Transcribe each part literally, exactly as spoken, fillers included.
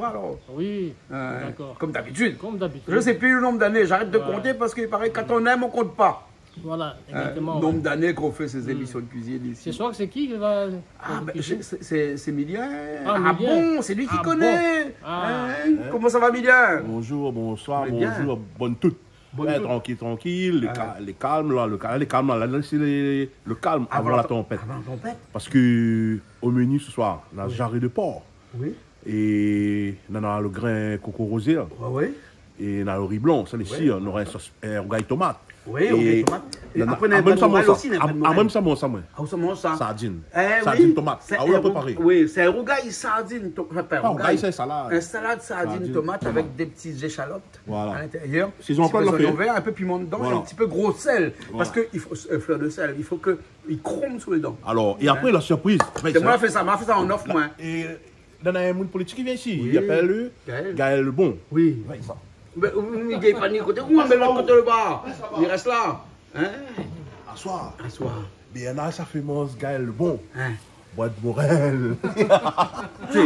Alors, oui, euh, d'accord, comme d'habitude. Comme d'habitude. Je sais plus le nombre d'années, j'arrête de compter parce qu'il paraît que quand on aime, on compte pas. Voilà, exactement, ouais. Nombre d'années qu'on fait ces émissions de cuisine ici. Ce soir, c'est qui qui va faire la cuisine ? Ah, ben, c'est, c'est, c'est Milien. Ah, Milien. Ah bon, c'est lui qui connaît. Ah bon. Hein ? Comment ça va, Milien ? Bonjour, bonsoir, bonjour, bonne toute. Bonne toute. Tranquille, tranquille, le ca-, le calme, là, le ca-, le calme, là, là, c'est le, le calme avant la tempête. Avant la tempête. Parce que au menu ce soir, la jarret de porc. Oui. É nana lo grin koko rozé la. Ouais, ouais. É nana lo ri blan, sa lé sir, nora in sos, in rougay tomat. Oui, rougay tomat. É nana, apré, nana in bèl morèl osi, nana in bèl morèl. Ah, mèm sa, mèm sa, mèm sa. Ah, ou sa manz sa ? Sardine. Eh oui, sardine tomat. Ah oui, in rougay sardine to-, enfin, pas rougay, c'est salade. In salad sardine tomat avèk dé ti zéchalot à l'intérieur. Voilà. Si zot i anploi, zot i fé. Ti pé zoignon vèr, in pé piman dedan, é in ti pé gro sèl. Voilà. Parce que il faut, euh, fleur de sel, il faut que i krom sou lé dan. Alors, et après, la surprise. Sé moin la fé sa, ma fé sa an off, moin. É nana in moun politik i vien isi, i apèl Gaël. Gaël Lebon. Oui. Ouais, sa. Mé, euh, i gingn pa ni koté, ou, mé lot koté laba. I rès la. Hein ? Aswar. Aswar. Bernard, sa fé manz Gaël Lebon. Hein ? Brèd Morel. Sé,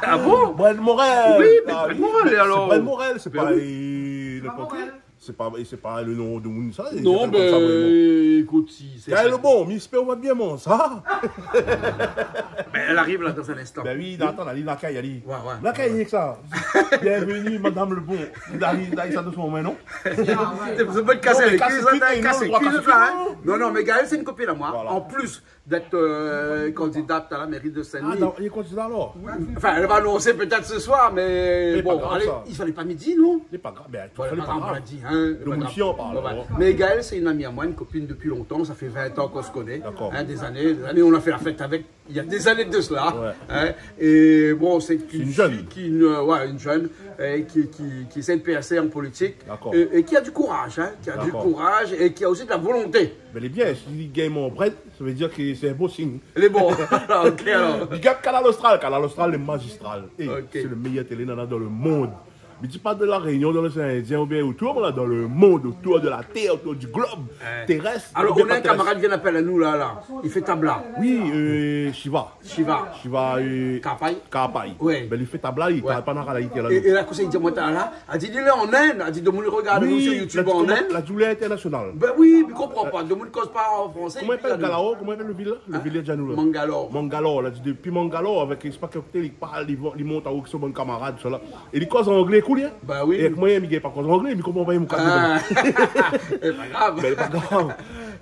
ah bon ? Brèd Morel. Oui, mé Brèd Morel, alors. Sé Brèd Morel, sé pa, euh, n'importe qui. Sé pa, sé pa le nom de moun sa, i apèl konmsa vréman. Non, ben, écoute, si, c'est Gaël Lebon, mi éspèr ou va bien manz sa. Ben, elle arrive là dans un instant. Ben oui, atann, ali, lakay, ali. Ouais, ouais. Lakay, rien que ça. Bienvenue, Madame Lebon. Dali, dali, sa dousman, non ? Sé pa kas lé kui, sa, kas lé kui, la, hein. Non, non, mé Gaël, c'est une copine à moi. Voilà. En plus, d'être, euh, candidate à la mairie de Saint-Denis. Ah, non, il est candidat alors ? Oui. Enfin, elle va annoncer peut-être ce soir, mais bon, allez, il fallait pas midi, non ? Lé pa grav, ben, lé pa grav, on l'a dit, hein, lé pa grav. Mé Gaëlle, c'est une amie à moi, une copine depuis longtemps, ça fait vingt ans qu'on se connaît, hein, des années, des années, on a fait la fête avec, il y a des années de cela, hein, et bon, c'est une fille qui, une, euh, ouais, une jeune, euh, qui, qui, qui essaie de percer en politique, et, et qui a du courage, hein, qui a du courage et qui a aussi de la volonté. Mé lé bien, si li gingn mon brèd, sa vé dir ke sé in bon sign. Lé bon. Ah, ok, alors. Big up Kanal Austral. Kanal Austral, lé magistral. É sé le méyèr télé nana dan le mond. Mi di pa de La Réunion, dan l'océan Indien oubien otour, mé la, dan le mond, otour de la tèr, otour du globe terrestre. Alors, on a un camarade qui vient d'appeler à nous, là, là. Il fait tabla. Oui, euh, Shiva. Shiva. Shiva, euh, Karapay. Karapay. Ouais. Ben, li fé tabla, li travay pa nara la, li té la. É, é la, kosa i di amoin, la, la di, li lé an Inde, la di, demoun i rogard anou sur YouTube an Inde. La di, lé international. Ben oui, mi konpran pa. Demoun i koz pa an fransé, épi i apèl Galao, koman i apèl le vil la ? Le vil la di anou la. Mangalore. Mangalore, la di, depi Mangalore, avèk, sé pa ki koté li parl, li mont an-o èk son bann kamarad, sa la. É li koz anglé, koul, hein ? Ben oui. É èk moin, mi gingn pa koz anglé, mi konpran pa in moka dedan. Lé pa grav. Ben, lé pa grav.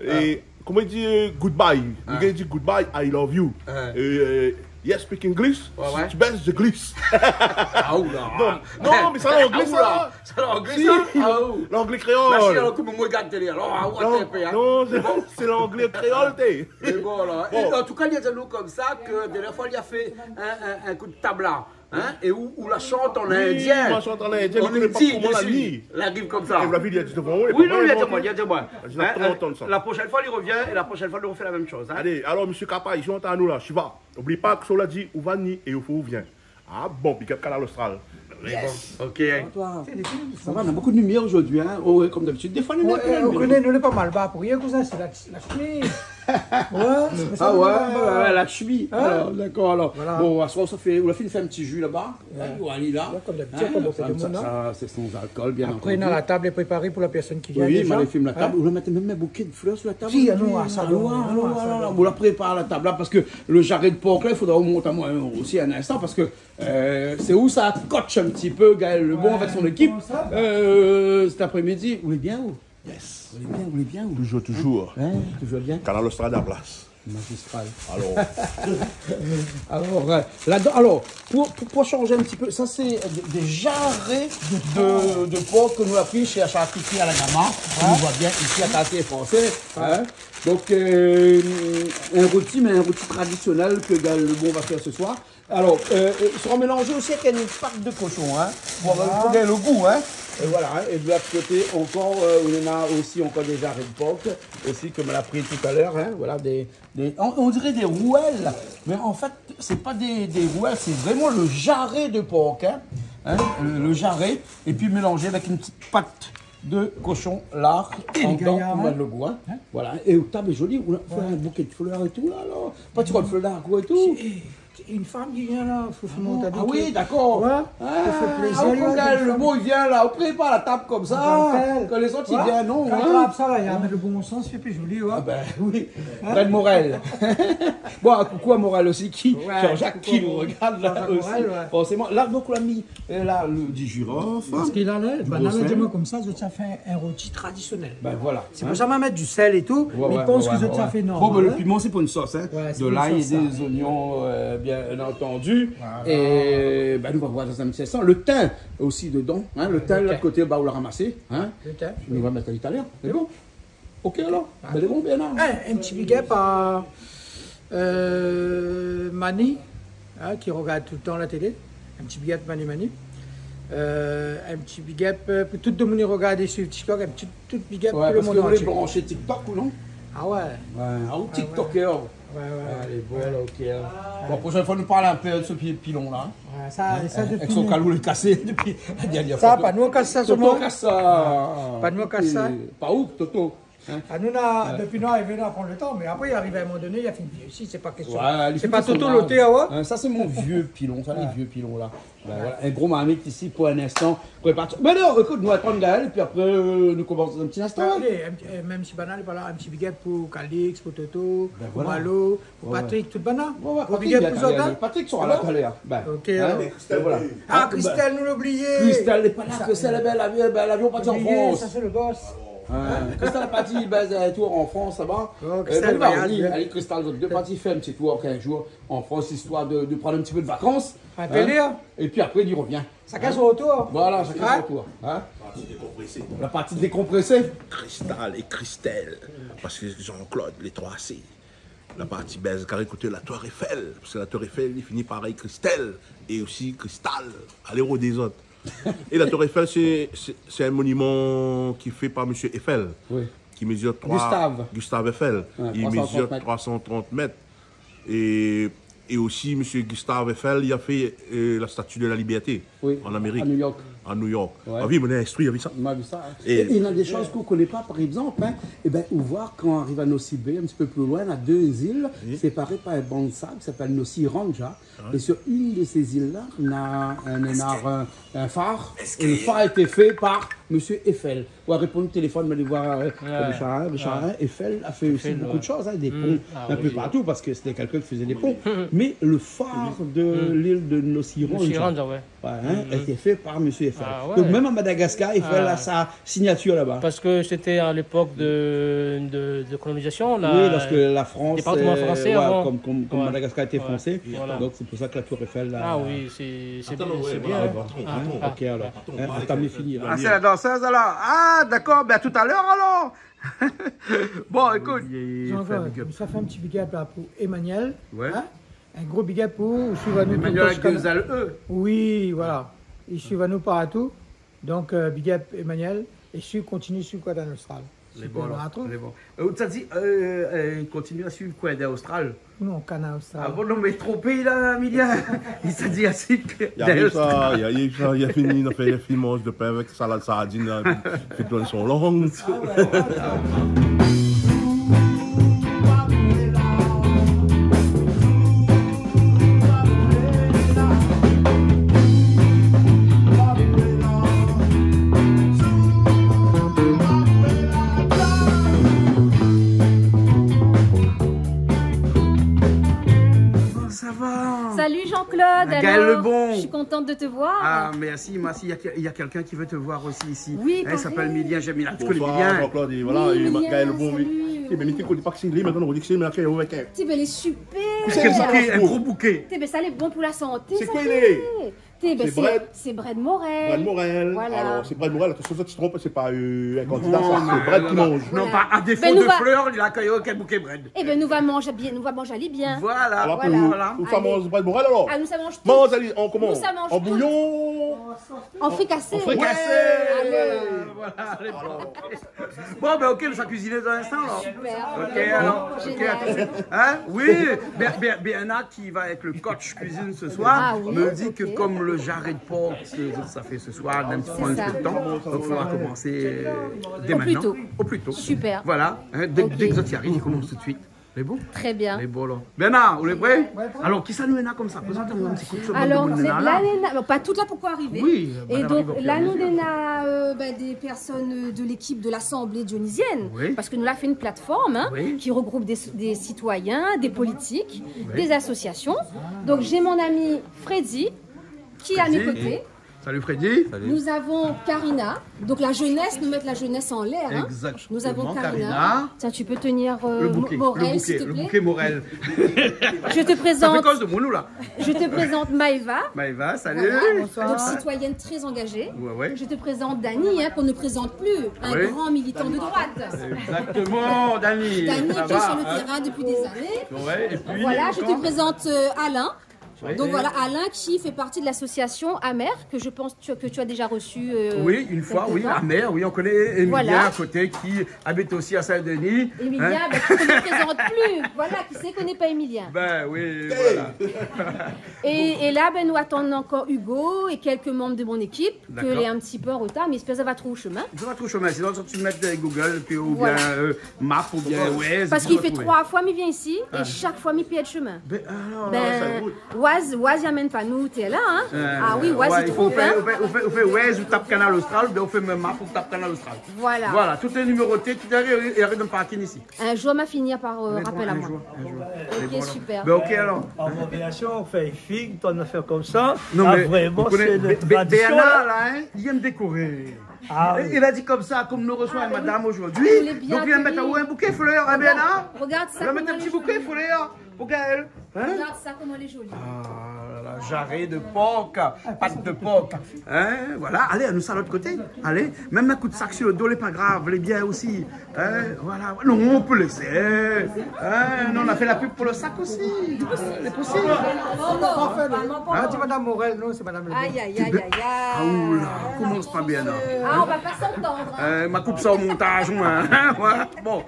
É koman i di, euh, goodbye ? Li gingn di goodbye, I love you. Euh, euh, yes, speak English. Ouais, ouais. Si tu baisses, je glisse. Ah, oula. Non, non, mé sa, l'anglé, sa. Sa, l'anglé, sa. Ah, ou. L'anglé kréol. La, si, alors, koman moin i gard télé, alors, ah, ouais, non, sé, sé l'anglé kréol, té. Mé bon, alors, é an tou ka, li la di anou konmsa ke dèrnié foi, li la fé in, in, in kou de tabla. Hein ? É ou, ou la shant an indien. Oui, ma shant an indien, an indi, koné pa koman la di. La ariv konmsa. É la vi, li la di devan, oui, non, li la di amoin, li la di amoin. Hein, la prochaine fois, il revient et la prochaine fois, on refait la même chose, hein. Allez, alors, monsieur Karapay, shant anou la, Shiva. Oubli pa kosa ou la di, ou va ni é ou fo ou vien. Ah bon, big up Kanal Austral. Yes. Ok. Bonsoir. Ça va, on a beaucoup de lumière aujourd'hui, hein. Oh, ouais, comme d'habitude. Des fois, on est plein, mais nou lé pa mal ba pou rien, kouzin, sé la, la chemise. Ouais, ah ouais, ouais, la chemise. Hein ? Alors, d'accord, alors. Voilà. Bon, aswar, sa fé, ou la fine fé in ti ju laba. Ouais. Ou la ali la. Ouais, comme d'habitude, hein, comme on fait, sa, sa, c'est sans alcool, bien entendu. Après, non, la table est préparée pour la personne qui vient déjà. Oui, ma la fine la tab. Hein ? Ou la mèt mèm in bouké de flèr su la tab. Si, ah non, ah, sa, ah non, ah non, ah, sa, ah non. Ou la prépar la tab la, parce que le jarret de porc la, i fodra ou mont amoin osi in instan, parce que Euh, sé ou sa kotsh in ti pé Gaël Lebon avèk son ékip, euh, cet après-midi. Ou lé bien, ou ? Yes. Ou lé bien, ou lé bien, ou ? Toujours, toujours. Hein ? Toujours bien. Kanal Austral la plas. Magistral. Alors. Alors, euh, ladan, alors, pou, pou, pou shanj in ti pé, sa sé dé, dé jarré de, de porc ke nou la pri shé la sharkitri a la Gama. Hein ? On voit bien ici, à Quartier Français, hein ? Donc, euh, un rôti, mais un rôti traditionnel que Gaël Lebon va faire ce soir. Alors, euh, euh, sera mélangé aussi avec une pâte de cochon, hein, pour avoir, pour donner le goût, hein. Et voilà, hein. Et de l'autre côté encore, euh, on a aussi encore des jarrets de porc, aussi, comme on l'a pris tout à l'heure, hein, voilà, des, des, on, on dirait des rouelles, mais en fait, c'est pas des, des rouelles, c'est vraiment le jarret de porc, hein, hein, le, le jarret, et puis mélangé avec une petite pâte de cochon lard. Et les gaillards, hein. Pour mettre le goût, hein. Hein ? Voilà, et la table est jolie, on a fait un bouquet de fleurs et tout, là, là. Pas trop de fleurs d'arco et tout. Si. Une femme qui vient là, faut se monter. Ah oui, d'accord. Ouais, ça fait plaisir, ah, ouais, comme ça. Le mot, il vient là, on prépare la table comme ça, que les autres, ils viennent, non, hein. Quand il attrape ça, là, il y a le bon sens, c'est plus joli, ouais. Ah ben oui. Hein ? Brad Morel. Bon, un coucou à Morel aussi, qui, ouais, Jean-Jacques, coucou qui nous regarde là aussi, Morel, ouais. Forcément. Là, donc, on a mis, euh, là, le, du girofle. Parce que là, là, ben, là, dis-moi comme ça, ça fait un rôti traditionnel. Ben voilà. C'est pour ça qu'on va mettre du sel et tout, ouais, mais ouais, je pense que ça fait normal, hein. Bon, ben, le piment, c'est pour une sauce, hein. Ouais, c'est pour une sauce, ça. De l'ail et des oignons, euh, bien entendu. Voilà. Et, ben, nou va voir dan in ti instan. Le thym aussi dedans, hein. Le thym, là, de l'autre côté, bah, on l'a ramassé, hein. Le thym. Nou va mèt ali talèr. C'est bon ? Ok, alors. Ben, c'est bon, bien, là. Eh, un petit big up à, euh, Mani, hein, qui regarde tout le temps la télé. Un petit big up, Mani, Mani. Euh, un petit big up, euh, pour tout le monde qui regarde sur TikTok, un petit, tout big up pour le monde entier. Ouais, parce que vous voulez brancher TikTok ou non ? Ah ouais. Ouais, ah, ou TikToker. Ah ouais. Ouais, ouais, ouais. Allez, voilà, ok, hein. Ouais. Bon, prochaine fois, nou parl un peu de ce pi-, pilon-là. Ouais, ça, hein, ça, avec son kalou lé kasé depuis la dernière fois. Ça, pa nou kas sa, Toto seulement. Kas sa. Ouais. Pa nou kas sa. Et, pa ou, Toto. Hein ? Ah, nou, nou la, euh, depuis nou la arivé, nou la pran le tan, mé apré, i ariv in moman doné, li la fine vièy osi, sé pa késtion. Ouais, li fine vièy. Sé pa Toto, hein. Hein, sa sé mon vié pilon, sa, lé vié pilon la. Ouais. Ben voilà, in gro marmit isi pou in instan. Prépar. Mé non, ékout, nou va pran Gaël, épi apré, euh, nou komans dan in ti instan, hein. Alé, in ti, euh, mèm si banna lé pa la, in ti big up pou Calix, pou Toto, pou Malo, pou Patrick, tout banna. Ouais, ouais. Gro big up pou zot, hein. Patrick sera la talèr. Ben, ok, hein, alors. Ben voilà. Ah, Christelle, nou la oublié. Christelle lé pa la, Christelle, ben, l'avion, ben, l'avion parti en France. Oublié, sa sé le boss. Hein, Christelle la parti, ben, un tour en France là-bas. Oh, Christelle, ben, nou va voyage, revni. Allez, Christelle, zot dé parti fé in ti tour quinze jours en France, histoire de, de prendre un petit peu de vacances. Hein. Épi apré, li revien. Chacun son tour. Voilà, chacun son tour. Hein ? Parti décompressé. La partie décompressée. Cristal et Christelle. Parce que Jean-Claude, les trois C. La parti bèz, karé koté la Tour Eiffel. Parce que la Tour Eiffel, li fini parèy Christelle et aussi Cristal. Alé rodé zot. Et la Tour Eiffel, c'est, c'est, c'est un monument qui fait par monsieur Eiffel, oui, qui mesure trois, Gustave. Gustave Eiffel. Ouais, trois cent trente mètres. Il mesure trois cent trente mètres. Et, et aussi, monsieur Gustave Eiffel, il a fait, euh, la Statue de la Liberté, oui, en Amérique, à New York. À New York. Ouais. Ah oui, mé nou lé instrui, oui, sa. M'a vu sa, hein. Et il y a des choses qu'on connaît pas, par exemple, hein. Eh ben, ou voi kan ou ariv à Nosy Be, un petit peu plus loin, néna dé zil séparé par un banc de sable qui s'appelle Nosy Ranch, hein. Ouais. Et sur une de ces îles-là, néna un, néna un, un phare. Et le phare a été fait par monsieur Eiffel. Ou va répond téléphone, m'a alé voir, euh, Richard, hein, Richard, hein, Eiffel a fait aussi beaucoup de choses, hein, des ponts un peu partout, parce que c'était quelqu'un qui faisait des ponts. Mais le phare de l'île de Nosy Ranch, ouais, hein, a été fait par monsieur Eiffel. Ah ouais. Donc même à Madagascar, Eiffel a sa signature là-bas. Parce que c'était à l'époque de, de, de colonisation, là, oui, lorsque la France, département français avant, comme, comme, comme Madagascar était français, voilà. Donc c'est pour ça que la tour Eiffel, là. Ah oui, c'est, c'est bien, c'est bien. Attends, non, ouais, voilà, attends, hein, ok, alors. Hein, attends, mais fini, là. Ah, c'est la danseuse, alors. Ah, d'accord, ben, à tout à l'heure, alors. Bon, écoute. Jean-Claude, sa fé in ti big up la pou Emmanuel, hein. Ouais. Un gros big up pou ou, suiv anou tout le temps. Emmanuel avec deux L E. Oui, voilà. I suiv anou partou. Donc, euh, big up Emmanuel. É suiv, kontinié suiv Kanal Austral. Super, alors. Lé bon. Euh, ou té di, euh, euh, kontinié suiv Kanal Austral. Non, Kanal Austral. Ah bon, non, mé tronpé la, Emilien. Li sa di asi ke... Li ariv sa, li ariv sa, li la fini, li la fé, li la fini manz de pin avèk salad sardine la, li fé tourn son lang. Ah ouais, ouais, ouais. Comment ça va ? Salut Jean-Claude, Gaël Lebon. Alors, je suis contente de te voir. Ah, merci, merci. Il y a que-, il y a quelqu'un qui veut te voir aussi ici. Oui, pareil. Hein, il s'appelle Emilien Jamila. Tu connais Emilien ? Bonsoir, Jean-Claude. Et voilà, et Emilien, Gaël Lebon, salut. Eh ben, mi té koné pa kisa li lé, mintnan nou di kisa li lé, mé la, kèl bouké. Ti, ben, il est super. Kèl bouké, un gros bouquet. Ti, ben, sa lé bon pou la santé, sa. C'est quoi, il est ? Té, ben, c'est Brad. C'est Brad Morel. Brad Morel. Voilà. Alors, c'est Brad Morel, attention, sa ou té tronp, c'est pas, euh, un candidat, ça, c'est Brad qui mange. Non, pas à défaut de fleurs, il accueille aucun bouquet Brad. Eh ben, nou va manz bien, nou va manz ali bien. Voilà, voilà. Ou, ou fé manz Brad Morel, alors ? Ah, nou sa manz tout. Manz ali, en comment ? Nou sa manz tout. En bouillon ? En fricassé. En fricassé. Allez. Voilà, voilà, allez, bon. Bon, ben, ok, nou sa kuiziné dan in instan, alors. Super. Ok, alors. Génial. Ok, à tout de suite. Hein ? Oui, Ber-, Ber-, Bernard, qui va être le coach cuisine ce soir, me dit que comme le jarret de porc que ça fait ce soir, même si on prend un petit peu de temps, donc il faudra commencer, euh, dès maintenant, au plus tôt. Super. Voilà, hein, dès, dès que ça arrive, on commence tout de suite. Lé bon ? Très bien. Lé bon, alor. Bernard, ou lé pré ? Ouais, pré. Alor, kisa nou néna konmsa ? Prézant anou in ti kou d'show, bann moun néna la. Alor, la, néna, bon, pa tout la pankor arivé. Oui, bann arivé o fur é a mezir. É donk la, nou néna, euh, bin, des personnes, euh, de l'équipe de l'Assemblée dionysienne, oui, parske nou la fé in plateforme, hein, oui, qui regroupe des, des citoyens, des politiques, oui, des associations. Donk, j'ai mon ami Freddy, qui est à mes côtés. Freddy. Salut Freddy. Salut. Nous avons Karina. Donc la jeunesse, nous mettre la jeunesse en l'air, hein. Exactement, Karina. Nous avons Karina. Tiens, tu peux tenir, euh, le bouquet, Morel, s'il te plaît. Le bouquet, le bouquet Morel. Je te présente, ça fait cause de Mounou, là. Je te présente Maëva. Maëva, salut. Voilà. Bonsoir. Donc, citoyenne très engagée. Ouais, ouais. Je te présente Dany, hein, qu'on ne présente plus, un grand militant de droite. Exactement, Dany. Dany qui est sur le terrain depuis des années. Ouais, et puis, voilà, je te présente, euh, Alain. Ouais. Donc voilà, Alain qui fait partie de l'association Amer, que je pense tu, que tu as déjà reçu, euh, oui, une fois, oui, quelque temps. Amer, oui, on connaît Émilien à côté qui habite aussi à Saint-Denis, hein. Voilà. Émilien, ben, tu ne le présentes plus. Voilà, qui sait connaît pas Émilien. Ben oui, voilà. Et, et là, ben, nou atann ankor Hugo et quelques membres de mon équipe. D'accord. Ke lé in ti pé an retar, mé mi éspèr sa va trouv shomin. Sa va trouv shomin, sinon, si tu mets, euh, Google, épi, ou bien, euh, Map, ou bien Waze, tu vas trouver. Parske i fé troi foi mi vien isi, é shak foi mi pèrd shomin. Ben, alor, sa rout. Waze, Waze i amenn pa nou, té la, hein. Ah oui, Waze i trouv, hein. Ou fé, ou fé, ou fé Waze, ou tap Kanal Austral, oubien ou fé Map, ou tap Kanal Austral. Voilà. Voilà, tout lé niméroté, tout i ariv, i ariv dan le parking isi. Un jour, ma fini par, euh, rapèl amoin. Ok, super. Ben, ok, alor. An mon vèrsyon, ou fé fig, ou fé konmsa. Non, mé vréman, sé le tradisionèl. Bernard, la, hein, li èm dékoré. Ah oui. Li la di konmsa, konm nou resoi in madam zordi, donk li va mèt in bouké flèr, hein, Bernard ? Regard sa, koman lé zoli. Li va mèt in ti bouké flèr pou Gaël, hein ? Regard sa, koman lé zoli. Ah la la, jaré de por, pat de por, hein, voilà. Alé, anou sa lot koté. Alé, mèm in kou d'sak si le do, lé pa grav, lé bien osi. Hein, voilà. Non, ou pé lésé. Hein, nou la fé la pub pou le sak osi. Lé posib. Non, non, pa fé, non. Hein ? Di madam Morel, non, sé madam Le Bon. Aïe, aïe, aïe, aïe, aïe. Ah, oula, komans pa bien, la. Ah, on va pas s'entendre, hein. Euh, ma koup sa o montaz, moin, hein. Voilà. Bon.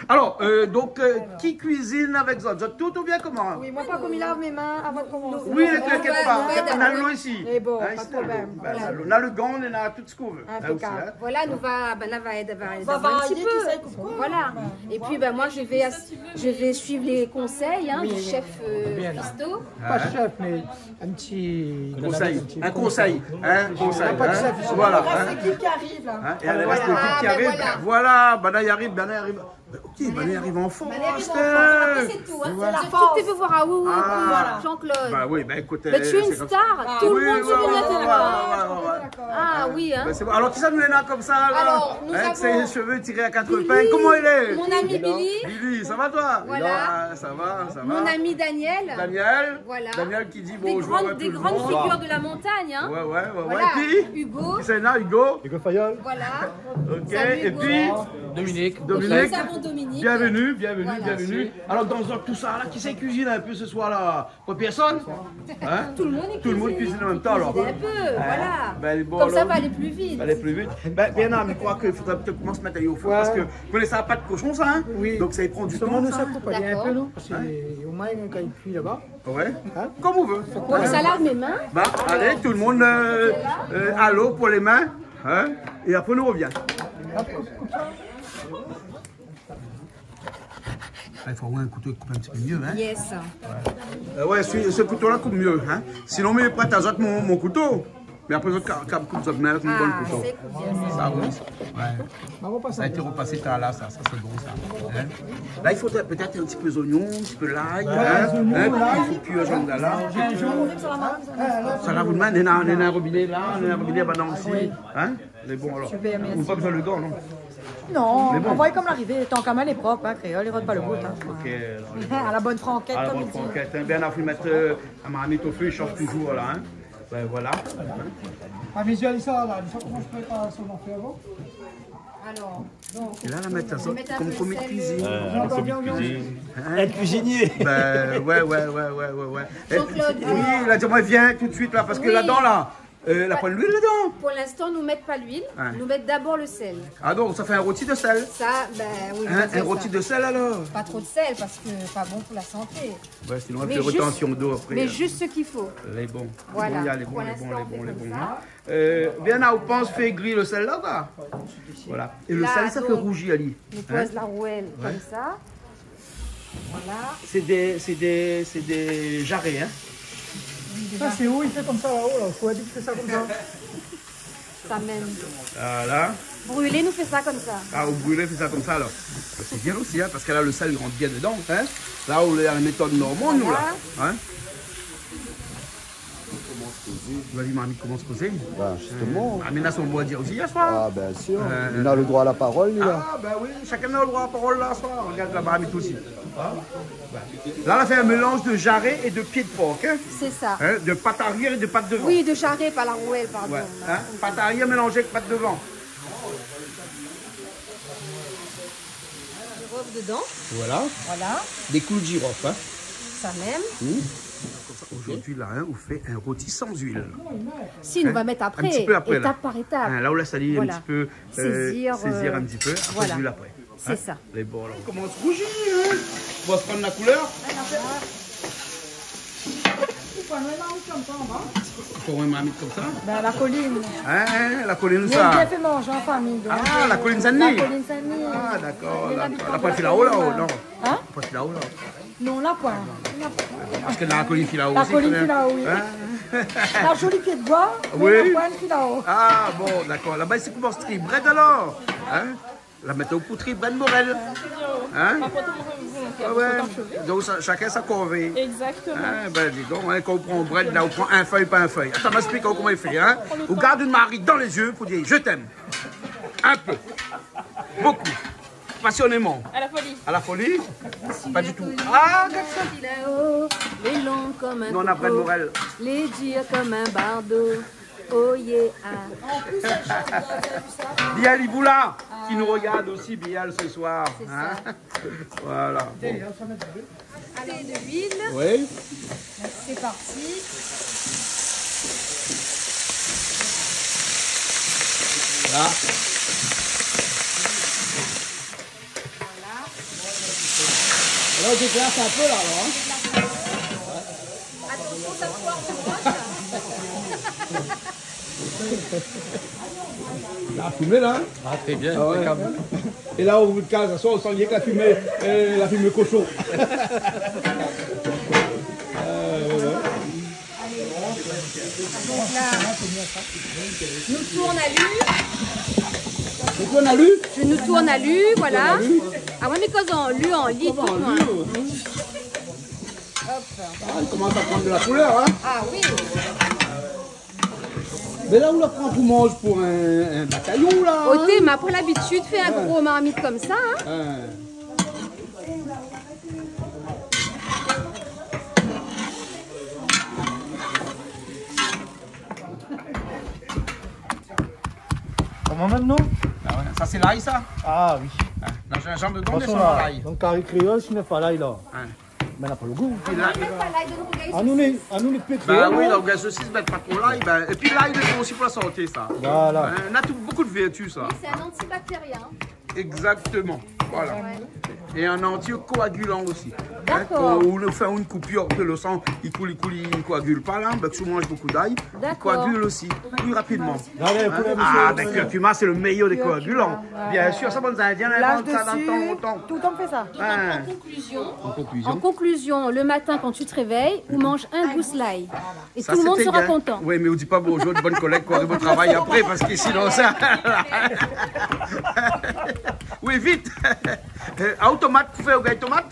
Alor, euh, donk, euh, ki kuizine avèk zot ? Zot tout oubien koman ? Oui, moin, par kont, mi lav mé min avan de komansé. Oui, t'inquiète pas, t'inquiète pas, nou la lo isi. Lé bon, pa de problèm. Hein, isi, ben, nou la lo, nou la le gan, nou la tout Impeccable. Hein, osi, hein. Voilà, nou va, ben, la va èd, va èd in ti pé. Voilà. Et puis, ben, moi, je vais ass-, je vais suivre les conseils, hein, du chef, euh, cuistot. Pa chef, mé in ti konsèy. In konsèy, hein, konsèy, hein. Voilà, hein. Sé ki ki ariv la ? Hein, é alé, voilà, l'ékip ki ariv, ben voilà, ben la i ariv, ben la i ariv. Ben, ok, ben la i ariv an fors, hein. Voilà. Sé la fors. Ki té vé voir aou, Jean-Claude ? Ben oui, ben ékout, sé in star. Tout le monde veut venir te voir. Ah oui, hein. Ben sé bon. Alor, kisa nou néna konmsa la ? Alor, nou avon sé sheveu tiré a kat épingl. Koman i lé ? Mon ami Billy. Billy, sa va toi ? Voilà. Ah, sa va, sa va. Mon ami Daniel. Daniel. Voilà. Daniel ki di bonjour à tout le monde. Des grandes, des grandes figures de la montagne, hein. Ouais, ouais, ouais, ouais. Voilà. Et puis, Hugo. Kisa néna, Hugo ? Hugo Fayol. Voilà. Ok. Salut, Hugo. Et puis, Dominique. Dominique. Nous avons Dominique. Bienvenue, bienvenue, bienvenue. Voilà. Merci. Alor, dan tout sa la, kisa i kuizine in pé se soir la ? Pèrsone ? Hein ? Tout le monde i kuizine. Tout le monde i kuizine an mèm tan, alor. Tout le monde i kuizine in pé, voilà. Ben, bon, alor, sa va alé pli vit. Sa va alé pli vit. Ben, Bernard, mi kroi ke fodré pétèt komans mèt ali o fé, parske ou koné sa, pa de koshon sa, hein ? Oui. Donk sa i pran du tan, sa. Sirman nou sa koup in pé, non ? Parske omoin, kan i kui laba. Ouais. Hein ? Konm ou vé. Bon, sa lav mé min. Ben, alé, tout le monde, euh, euh, à l'eau pour les mains, hein ? É apré, nou revien. Ah, i fo avoir in kouto i koup in ti pé myé, hein ? Yes. Ouais. Euh, ouais, se, se kouto la i koup myé, hein ? Sinon, mi prèt azot mon, mon kouto. Mé apré, zot ka, ka koup zot min avèk in bon kouto. Ah, sé koup bien, sa. Ah oui. Ouais. Sa la été repasé par la, sa, sa sé bon, sa. Hein ? La, i fodré pétèt in ti pé zoignon, in ti pé lay, hein ? Ouais, zoignon, lay. Pou kui zanm la. Zinzanm. Sa la, ou mèt, néna, néna robiné la, néna robiné, ben non, osi. Hein ? Lé bon, alor. Super, merci. Ou pa bezoin le gan, non ? Non, lé bon. Anvoy konm l'arivé, tan k'amèn lé prop, hein, kréol, i rod pa le bout, hein. Ok, alor, lé bon. À la bonne franquette, comme on dit. À la bonne franquette, hein. Bernard, fo mèt, euh, la marmit o fé, i shanj touzour, la, hein. Ben, voilà. Ah, mé zot i sa, la, zot i sa koman i prépar son zafèr, bon ? Alors, donc, on va mettre un peu de sel. É la, la mèt sa konm komi kuizine. Ouais, komi kuizine. Hein ? Èt kuizinié. Ben, ouais, ouais. Jean-Claude, oui, la di amoin, vien tout de suite, la, parske ladan, la, Euh, la pran luil ladan ? Pour l'instant, nou mèt pa luil. Ouais. Nou mèt d'abord le sel. Ah, donk sa fé in roti de sèl ? Sa, ben oui, on va dire ça. Hein, in roti de sèl, alor ? Pas trop de sel parce que pas bon pour la santé. Ouais, sinon, i fé rétansion d'lo apré, hein. Mais juste, mais juste ce qu'il faut. Lé bon. Voilà. Lé bon, lé bon, lé bon, lé bon, hein. Pour l'instant, on fait comme ça. Euh, Bernard, ou pans fé gri le sèl la, ou pa ? Voilà. É le sèl, sa fé rouzi ali. Là, donc, nou poz la rouèl konmsa. Hein ? Ouais. Voilà. C'est des, c'est des, c'est des jarrets, hein. Sa sé ou i fé konmsa la-o la. Fo di i fé sa konmsa. Sa mèm. Voilà. Brilé, nou fé sa konmsa. Ah, ou brilé, fé sa konmsa alor. Sé bien osi, hein, parske la, le sèl i rant bien dedan, hein. La, ou lé a la métod Normand, nou la. Voilà. Hein. Ou la vi marmit i komans kozé. Ben, justement. Euh, Amina, son mo a dir osi yèr soir. Ah, bien sûr. Euh, li na le droit à la parole, li, la. Ah, ben oui, shakinn na le droit à la parole, la, soir. Regard la marmit osi. Hein ? La, la fé in mélanz de jarret é de pié de por, hein ? C'est ça. Hein ? De pat arièr é de pat devan. Oui, de jarret, pas la rouelle, pardon. Ouais. Hein ? Pat arièr mélanzé avèk pat devan. Jirof dedan. Voilà. Voilà. Dé klou de jirof, hein. Sa mèm. Hmm. Zordi la, hein, ou fé in roti san luil. Si, nou va mèt apré, étap par étap. Hein, la, ou lès ali in ti pé, euh, sézir, sézir in ti pé, apré luil apré. Voilà. C'est ça. Hein, lé bon, la. Komans rouzi, hein. Ou va pran la koulèr. Ou pran in marmit konmsa anba. Ou pran in marmit konmsa. Ben, la kolin. Hein, la kolin, sa. Bien fé manzé an famiy, donk, euh, la kolin Sin-Dni. Ah, dakor, dakor. La pa fé la-o, la-o, non. Hein ? Pa fé la-o, la-o. Non, la poin. Parske la kolin i fé la-o osi, la kolin i fé la-o, oui. Hein ? La zoli pié de boi, oui, mé la poin i fé la-o. Ah, bon, dakor. Laba, sé koman, tri brèd alor ? Hein ? La métod pou tri brèd morèl. Hein ? Ah ouais. Donk, sa, shakinn sa korvé. Exactement. Hein, ben, di donk, hein, kan ou pran brèd, la, ou pran in fèy, pa in fèy. Atann, ma èksplik aou koman i fé, hein. Ou gard in mari dan lé zié pou dir, « Je t'aime. » Un peu. Beaucoup. Passionnément. À la folie. À la folie ? Pas du tout. Ah, gard sa. Lé lon konm in koko. Nou, nou na brèd morèl. Lé dir konm in bardo. Oh yeah, ah. Biel Iboula, qui nous regarde aussi, Biel, ce soir. C'est ça. Voilà. Bon. Assez de l'huile. Oui. C'est parti. Là. Voilà. Alors, je glace un peu là, alors, hein. Attention, ça poire de roche. La fimé, la, hein ? Ah, très bien, ah ouais, impeccable. Et là, au bout de quinze, ça sent, on sent rien que la fumée, euh, la fumée cochon. Euh, ouais, ouais. Donk la, nou tourn ali. Ou tourn ali ? Je nous tourne à lui, voilà. Tourn ali. Ah, moin, mi koz an li, an li, tout, moin. Hop. Ah, il commence à prendre de la couleur, hein ? Ah oui. Mé la, ou la pran pou manz pou in, in batayon, la, hein ? Oté, mé apré labitid fé in gro marmit konmsa, hein ? Hein. Koman mèm, non ? Ah ouais, sa sé lay, sa ? Ah oui. Hein, dan in zanr de don, atansion, mé san la, lay. Dan kari kréol, si na pa lay, la. Hein. Mé na pa lo gou. Épi la, anou lé, anou lé pétri, hein. Ba oui, donk, sosis, mèt pa tro lay, ba, épi lay, lé bon osi pou la santé, sa. Voilà. Hein, na tout, bonpé de vèrti, sa. Oui, c'est un antibactérien. Exactement. Voilà. Ouais. Et un anticoagulant aussi. Hein, d'accord. Kan ou fé in koupir, ke lo san i koul, i koul, i koagil pa, la, ben, si ou manz bonpé d'ay, i koagil osi, pli rapidman. D'accord. Allez, hein ? Curcuma, c'est le meilleur des coagulants. Curcuma, ouais. Bien sûr, sa, bann Indien, la, i manz sa dan tan lontan. Tout le temps, on fait ça. Hein. Donc, en conclusion, en conclusion, le matin, quand tu te réveilles, ou manz in gous lay. Et tout le monde sera content. Oui, mé ou di pa bonjour, de bonnes collègues, koi, de bon travay apré, parske sinon sa. Oui, vit. Euh, ah, ou tomat, ou fé rougay tomat ?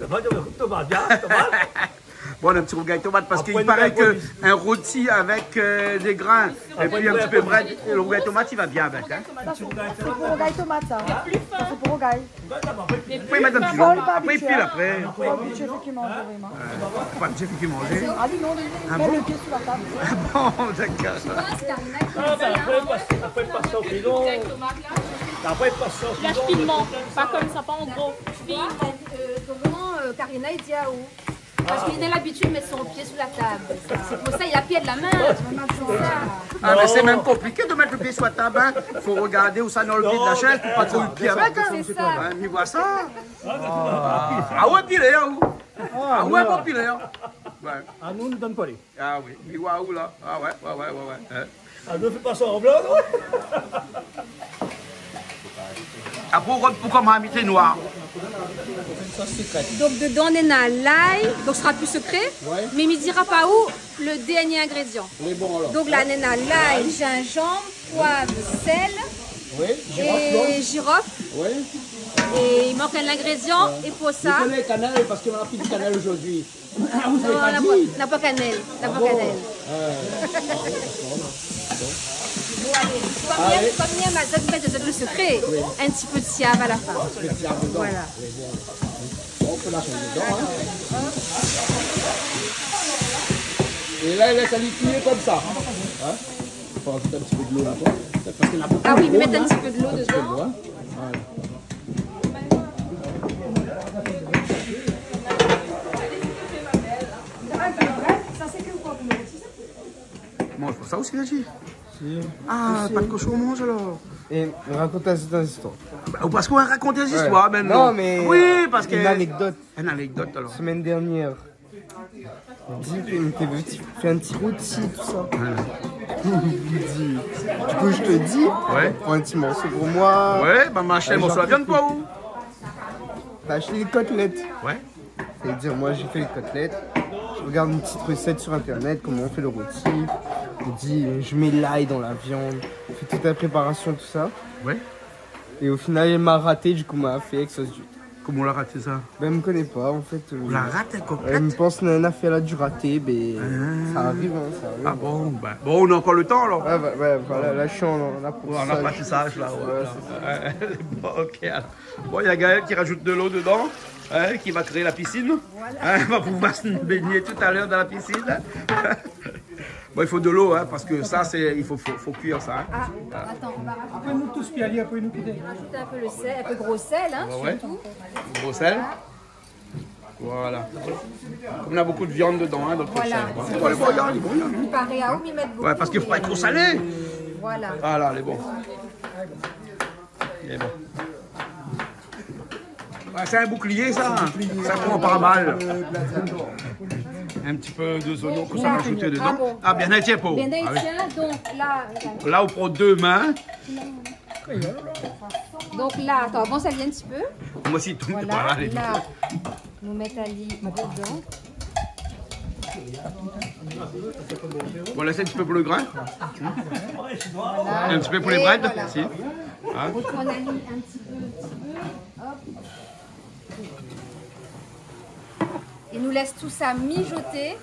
Tomat, tomat, bien, tomat. Bon, in ti rougay tomat, parske i paré ke in roti avèk, euh, dé grin, épi in ti pé brèd, lo rougay tomat, i va bien avèk, hein. Sa sé pou rougay tomat, sa. Sa sé pou rougay. Ou pé mèt in ti pé. Apré, i pil apré. Fo abitié fé ki manz, vréman. Ouais. Fo abitié fé ki manz. Ah oui, non, non, non. Ah bon ? Mèt lo pié sou la tab. Ah bon, d'accord. Ah, ben, apré, pas, apré, pas sa o pilon. Apré, pas sa o pilon. Lès finement, pa konmsa, pa an gro. Fin. Euh, koman, euh, Karina i di aou ? Parske li na labitid mèt son pié sou la tab. Sé pou sa li la pièrd la min. Ah, mé sé mèm konpliké de mèt lo pié sou la tab, hein. Fo rogardé ousa néna lo pié de la shèz, pou pa tro lo pié avèk, hein. Sé sa. Hein, mi voi sa. Ah ouais, pilé, hein, ou. Ah ouais, bon pilé, hein. Ouais. Ah, nou, nou donn pa lé. Ah oui, mi voi ou la. Ah ouais, ouais, ouais, ouais, ouais. Hein. Ah, nou fé pa sanblan, non ? Apré, ou rod pou koman marmit lé noir. Une sauce sucrée. Donk, dedan, néna lay, donk sra pli sekré, ouais, mé mi dira pa ou le dernier ingrédient. Lé bon, alor. Donk la, néna lay, lay, zinzanm, poiv, sèl, oui, é jirof, non ? Jirof. Oui. É i mank in ingrédient, ouais, é pou sa... Ou koné kanèl, parske nou na pi de kanèl zordi. Ah, vous avez pas dit ? Non, na pa, na pa kanèl, na pa kanèl. Ah bon ? Ah, d'accord, d'accord. Bon, alé. Konm i yèm, konm i yèm, ma zot mèt zot le sekré. Oui. In ti pé de siav a la fin. In ti pé de siav dedan. Voilà. Lé bon. Bon, ou pé la shonj dedan, hein. É la, i lès ali kui konmsa. Hein ? Fo razout in ti pé de lo la, parske na bonpé de lo, hein. Ah oui, mèt in ti pé de lo dedan. In ti pé de lo, hein. Voilà. Bon, sé pou sa osi, la di. Si. Ah, pa de koshon, manz alor. É rakont in zistoir. Ba, parske ou rakont in zistoir, ouais, mintnan. Non, mé... Oui, parske... Une anecdote. In anekdot, alor. Semaine dernière, di, mi té vé fé in ti roti, tousa. Ouais. Li di, du coup, je te dis, ouais, prends un petit morceau pour moi. Ouais, ba, ma ashté in morso la viann pou ou. Ba, ashté dé kotlèt. Ouais. Sa vé dir, moin, mi fé lé kotlèt. Mi rogard in ti resèt sur internet, koman i fé le roti. Mi di, mi mèt lay dan la viann, mi fé tout la préparasion, tousa. Ouais. É o final, ma raté, du coup, ma fé avèk sos du thon. Koman ou la raté sa ? Ben, mi koné pa, an fèt, euh... Ou la raté, kok. Ouais, mi pans néna in afèr la di raté, ben, ah, sa ariv, hein, sa ariv. Ah bon, ben, bon, nou na ankor le tan, alor. Ouais, ouais, ouais, voilà, la, je suis en, en apprentissage. Ouais, en apprentissage, là, ouais, ouais, là. Ouais, c'est ça. Ouais. Bon, ok, alor. Bon, néna Gaël i razout de lo dedan, hein, i va kréé la pisine. Voilà. Hein, nou va pouvoir se bingné talèr dan la pisine. Bon, i fo de lo, hein, parske sa, sé, i fo, fo, fo kui sa, hein. Ah, atann, nou va razout... Apré, nou tous, pi alé, apré, nou kit. Razout in pé le sèl, in pé gro sèl, hein, ouais, ouais, surtout. Gro sèl. Voilà. Voilà. Konm nou na bonpé de viann dedan, hein, donk... Voilà. Bon, lé bon, lé bon, lé bon. I paré, a ou, mi mèt bonpé, ouais, parske fo pa èt tro salé. Voilà. Voilà, lé bon. Lé bon. Ouais, sé in bouklié, sa. Sé in bouklié. Sa i pran pa mal. Euh, in ti pé de zoignon ke sa va ajouté dedan. Ah bon. Ah, bien, tiens, pou... Bien, ah oui, tiens, donk la, la. La, ou pran dé min. Donk la, atann, avans ali in ti pé. Moin osi, tout, voilà, voilà, lé... La, nou mèt ali dedan. Voilà, sé in ti pé pou le grin. Voilà. In ti pé pou lé brèd, voilà, si. Hein ? Ou tourn ali in ti pé, in ti pé. Hop. É nou lès tousa mijoté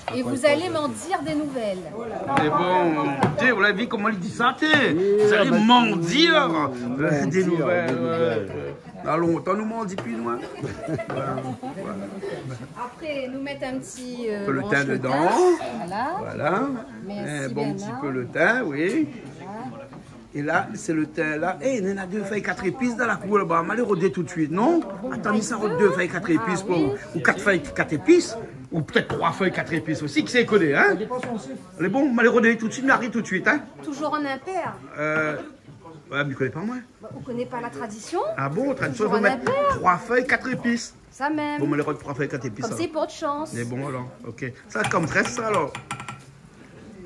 é vous allez m'en dire des nouvelles. Mé bon, té, ou la vi koman li di sa, té ? Oui, vous allez m'en dire, euh, des nouvelles. M'en dire des nouvelles. Ouais, ouais. Na lontan nou mandi pi, nou, hein. Voilà. Apré, nou mèt in ti, euh, le tin dedan. Voilà. Voilà. Merci, Bernard. In bon ti pé le tin, oui. Voilà. É la, sé le tin la. É, néna dé fèy kat zépis dan la kour laba. M'alé rodé tout suit, non ? Atann, mi sa rod dé fèy kat zépis pou, ah oui, ou kat fèy kat zépis, ou pétèt troi fèy kat zépis osi, kisa i koné, hein ? Lé bon, m'alé rodé tout suit, mi ariv tout suit, hein ? Toujours en impair. Euh, ouais, mi koné pa, moin. Bah, ou koné pa la tradision ? Ah bon, tradision, fo mèt troi fèy kat zépis. Sa mèm. Bon, m'alé rod troi fèy kat zépis, alor. Konmsa i port shans. Mé bon, alor, ok. Sa, konm trèf, sa, alor.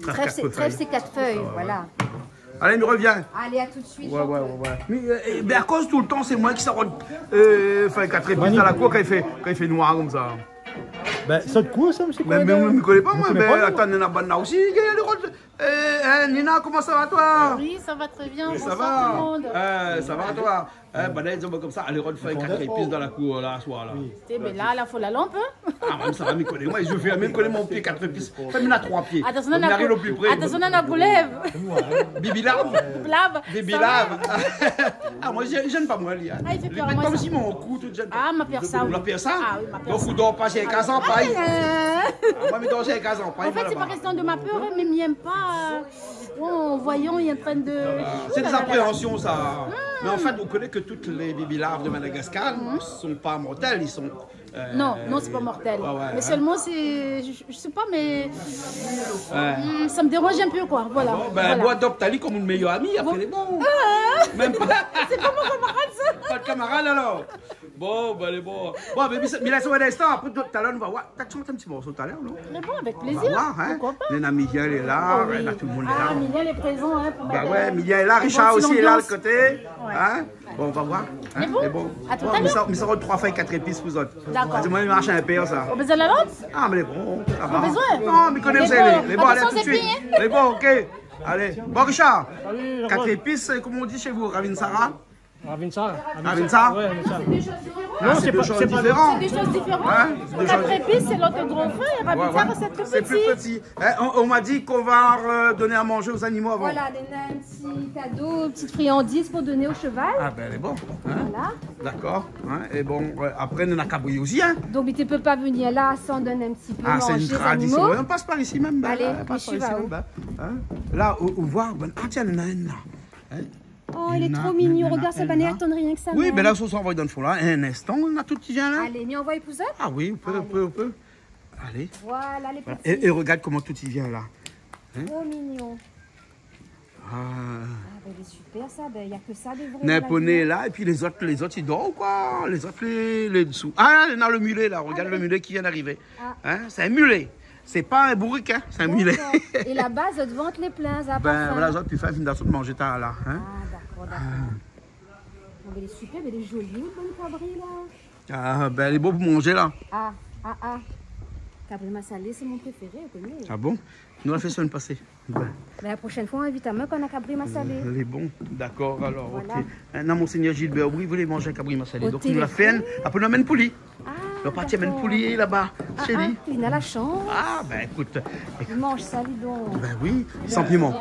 Trèf, sé, trèf, sé kat fèy, voilà. Ah, ouais, ouais. Alé, mi rovien. Alé, à tout de suite, Jean-Claude. Ouais, ouais, ouais, ouais. Mé, euh, é, mé akoz toultan sé moin ki sa rod, euh, fèy kat zépis dan la kour kan i fé, kan i fé noir konmsa ? Ben, sa de kou, sa, mésyé Colonel ? Mé, mé, mi koné pa, moin, mé atann, néna banna osi, i rod. Eh, hein, Nina, comment ça va, toi ? Oui, ça va très bien. Oui, ça va. Bonsoir tout le monde. Eh, ça va, toi ? Eh, ben, la, i di konmsa, alé rod fèy kat zépis dan la kour, la, soir, la. Oui. Té, mé la, la, fo la lanp, hein ? Ah, moin, sa va, mi koné. Moin, mi fé, mi koné mon pié kat zépis. Fé, mi na troi pié. Atansion, donk, na ariv le pli pré. Atansion, na koulèv. Bibi larve. Larve. Bibi larve. Ah, moin, mi, mi yèm pa, moin, li, hein. Ah, i fé pèr, moin, sa. Li mèt konmsi mon kou, tout, mi yèm pa. Ah, ma pèr sa, oui. Ou la pèr sa ? Ah, oui, ma pèr sa. Donk, ou dor pa si in kaz an pay. Ah, euh. Ah, moin, mi dor si in kaz an pay, moin, laba. En fait, c'est pas question de ma peur, hein, mais mi yèm pa, euh, Bon, voyons, il est en train de... C'est des appréhensions, ça. Hmm. Mais en fait, vous connaissez que toutes les bibilarves de Madagascar ne sont pas mortelles, ils sont, euh... Non, non, c'est pas mortel. Ouais, ouais, hein. Mais seulement, c'est, je, je sais pas, mais, hmm, ça me dérange un peu, quoi. Voilà. Bon, ben, voilà. Bon, adopte ali comme une meilleure amie, après, bon. Ah. Même pas. C'est pas mon camarade, ça. Pas de camarade, alors. Bon, bin, lé bon. Bon, mé, mé, mé la, sé in instan. Apré, talèr, nou va voir. Ou la shant in ti morso talèr, non ? Lé bon, avèk plézir. Nou va voir, in. Poukoi pa ? Néna Milia lé la, oh, oui, néna tout le moun lé la. Ah, Milia lé prézan, in, pou mèt, bin ouais, in, Milia lé la, in bon ti lanbians. Richard osi lé la, le koté. Ouais. In ? Bon, nou va voir. Lé bon. Lé bon. A talèr. Mé sa, mé sa, troi fèy kat zépis pou zot. Dakor. Di amoin, i marsh in pé, sa. Ou la bezoin la lant ? Ah, mé lé bon, sa va. Ou la bezoin ? Non, mé koné, lé bon. Lé bon, alé, tout de suite. Atansion, zépis, in. Lé bon, OK. Alé. Bon, Richard, kat zépis, koman i di shé vou, ravinsara ? Ravinsara. Ravinsara ? Ouais, ravinsara. Ah, non, sé dé shoz diféran. Sé dé shoz diféran. In ? Kat zépis, sé lot gran fé, é ravinsara, sé pli pti. Ouais, ouais. Sé pli pti. In, on, on m'a dit qu'on va, euh, donner à manger aux animaux avant. Voilà, néna in ti kado, in ti friandiz pou done o sheval. Ah, bin, lé bon. In ? Voilà. Dakor. In ? É bon, ouais, apré, néna kabri osi, in ? Donk, i pé pa vnir la san donn in ti pé manzé zanimo. Ah, sé in tradision. Ouais, nou pas par isi mèm, bin, alé, nou pas par isi mèm, bin, in ? La, ou, ou voi, bin, ah, tiens, néna inn la. In ? Oh, lé tro mignon. Néna inn la. Regard sa bann, atann, rienk sa mèm. Oui, bin la, sa, sa va dann fon la. In instan, néna tout i vien la. Alé, mi anvoy pou zot ? Ah oui, ou pé, ou pé, ou pé. Alé. Voilà, lé pti. Voilà. É, é regard koman tout i vien la. In ? Tro mignon. Ah. Ah, bin, lé super, sa. Bin, na ke sa, dé vré. Néna in poné la, épi lézot, lézot, i dor, koi. Lézot, lé, lé dsou. Ah, néna le milé, la. Regard le milé ki vien d'arivé. Ah. In, sé in milé. Sé pa in bourik, in, sé in milé. Dakor. É laba, zot vant lé plin, sa, pa fin. Bin, voilà, zot, pi fin, fine dan zot manzé, ta, la, in. Ah, dakor, dakor. Ah. Bon, bin, lé super, mé lé zoli, out bann kabri, la. Ah, bin, lé bon pou manzé, la. Ah, ah, ah. Kabri masalé, sé mon préféré, ou koné. Ah bon ? Nou la fé semèn pasé. Bin. Mé la proshèn foi, invit amoin kan na kabri masalé. Lé bon, dakor, alor, OK. Voilà. In, non, Monseigneur Gilbert, oui, i voulé manz in kabri masalé. Donk, nou la fé inn, apré, nou amenn pou li. Ah, dakor. Nou la parti amenn pou li laba, shé li. Ah, ah, li na la shans. Ah, bin, ékout. Li manz sa, li, donk. Bin oui, san piman.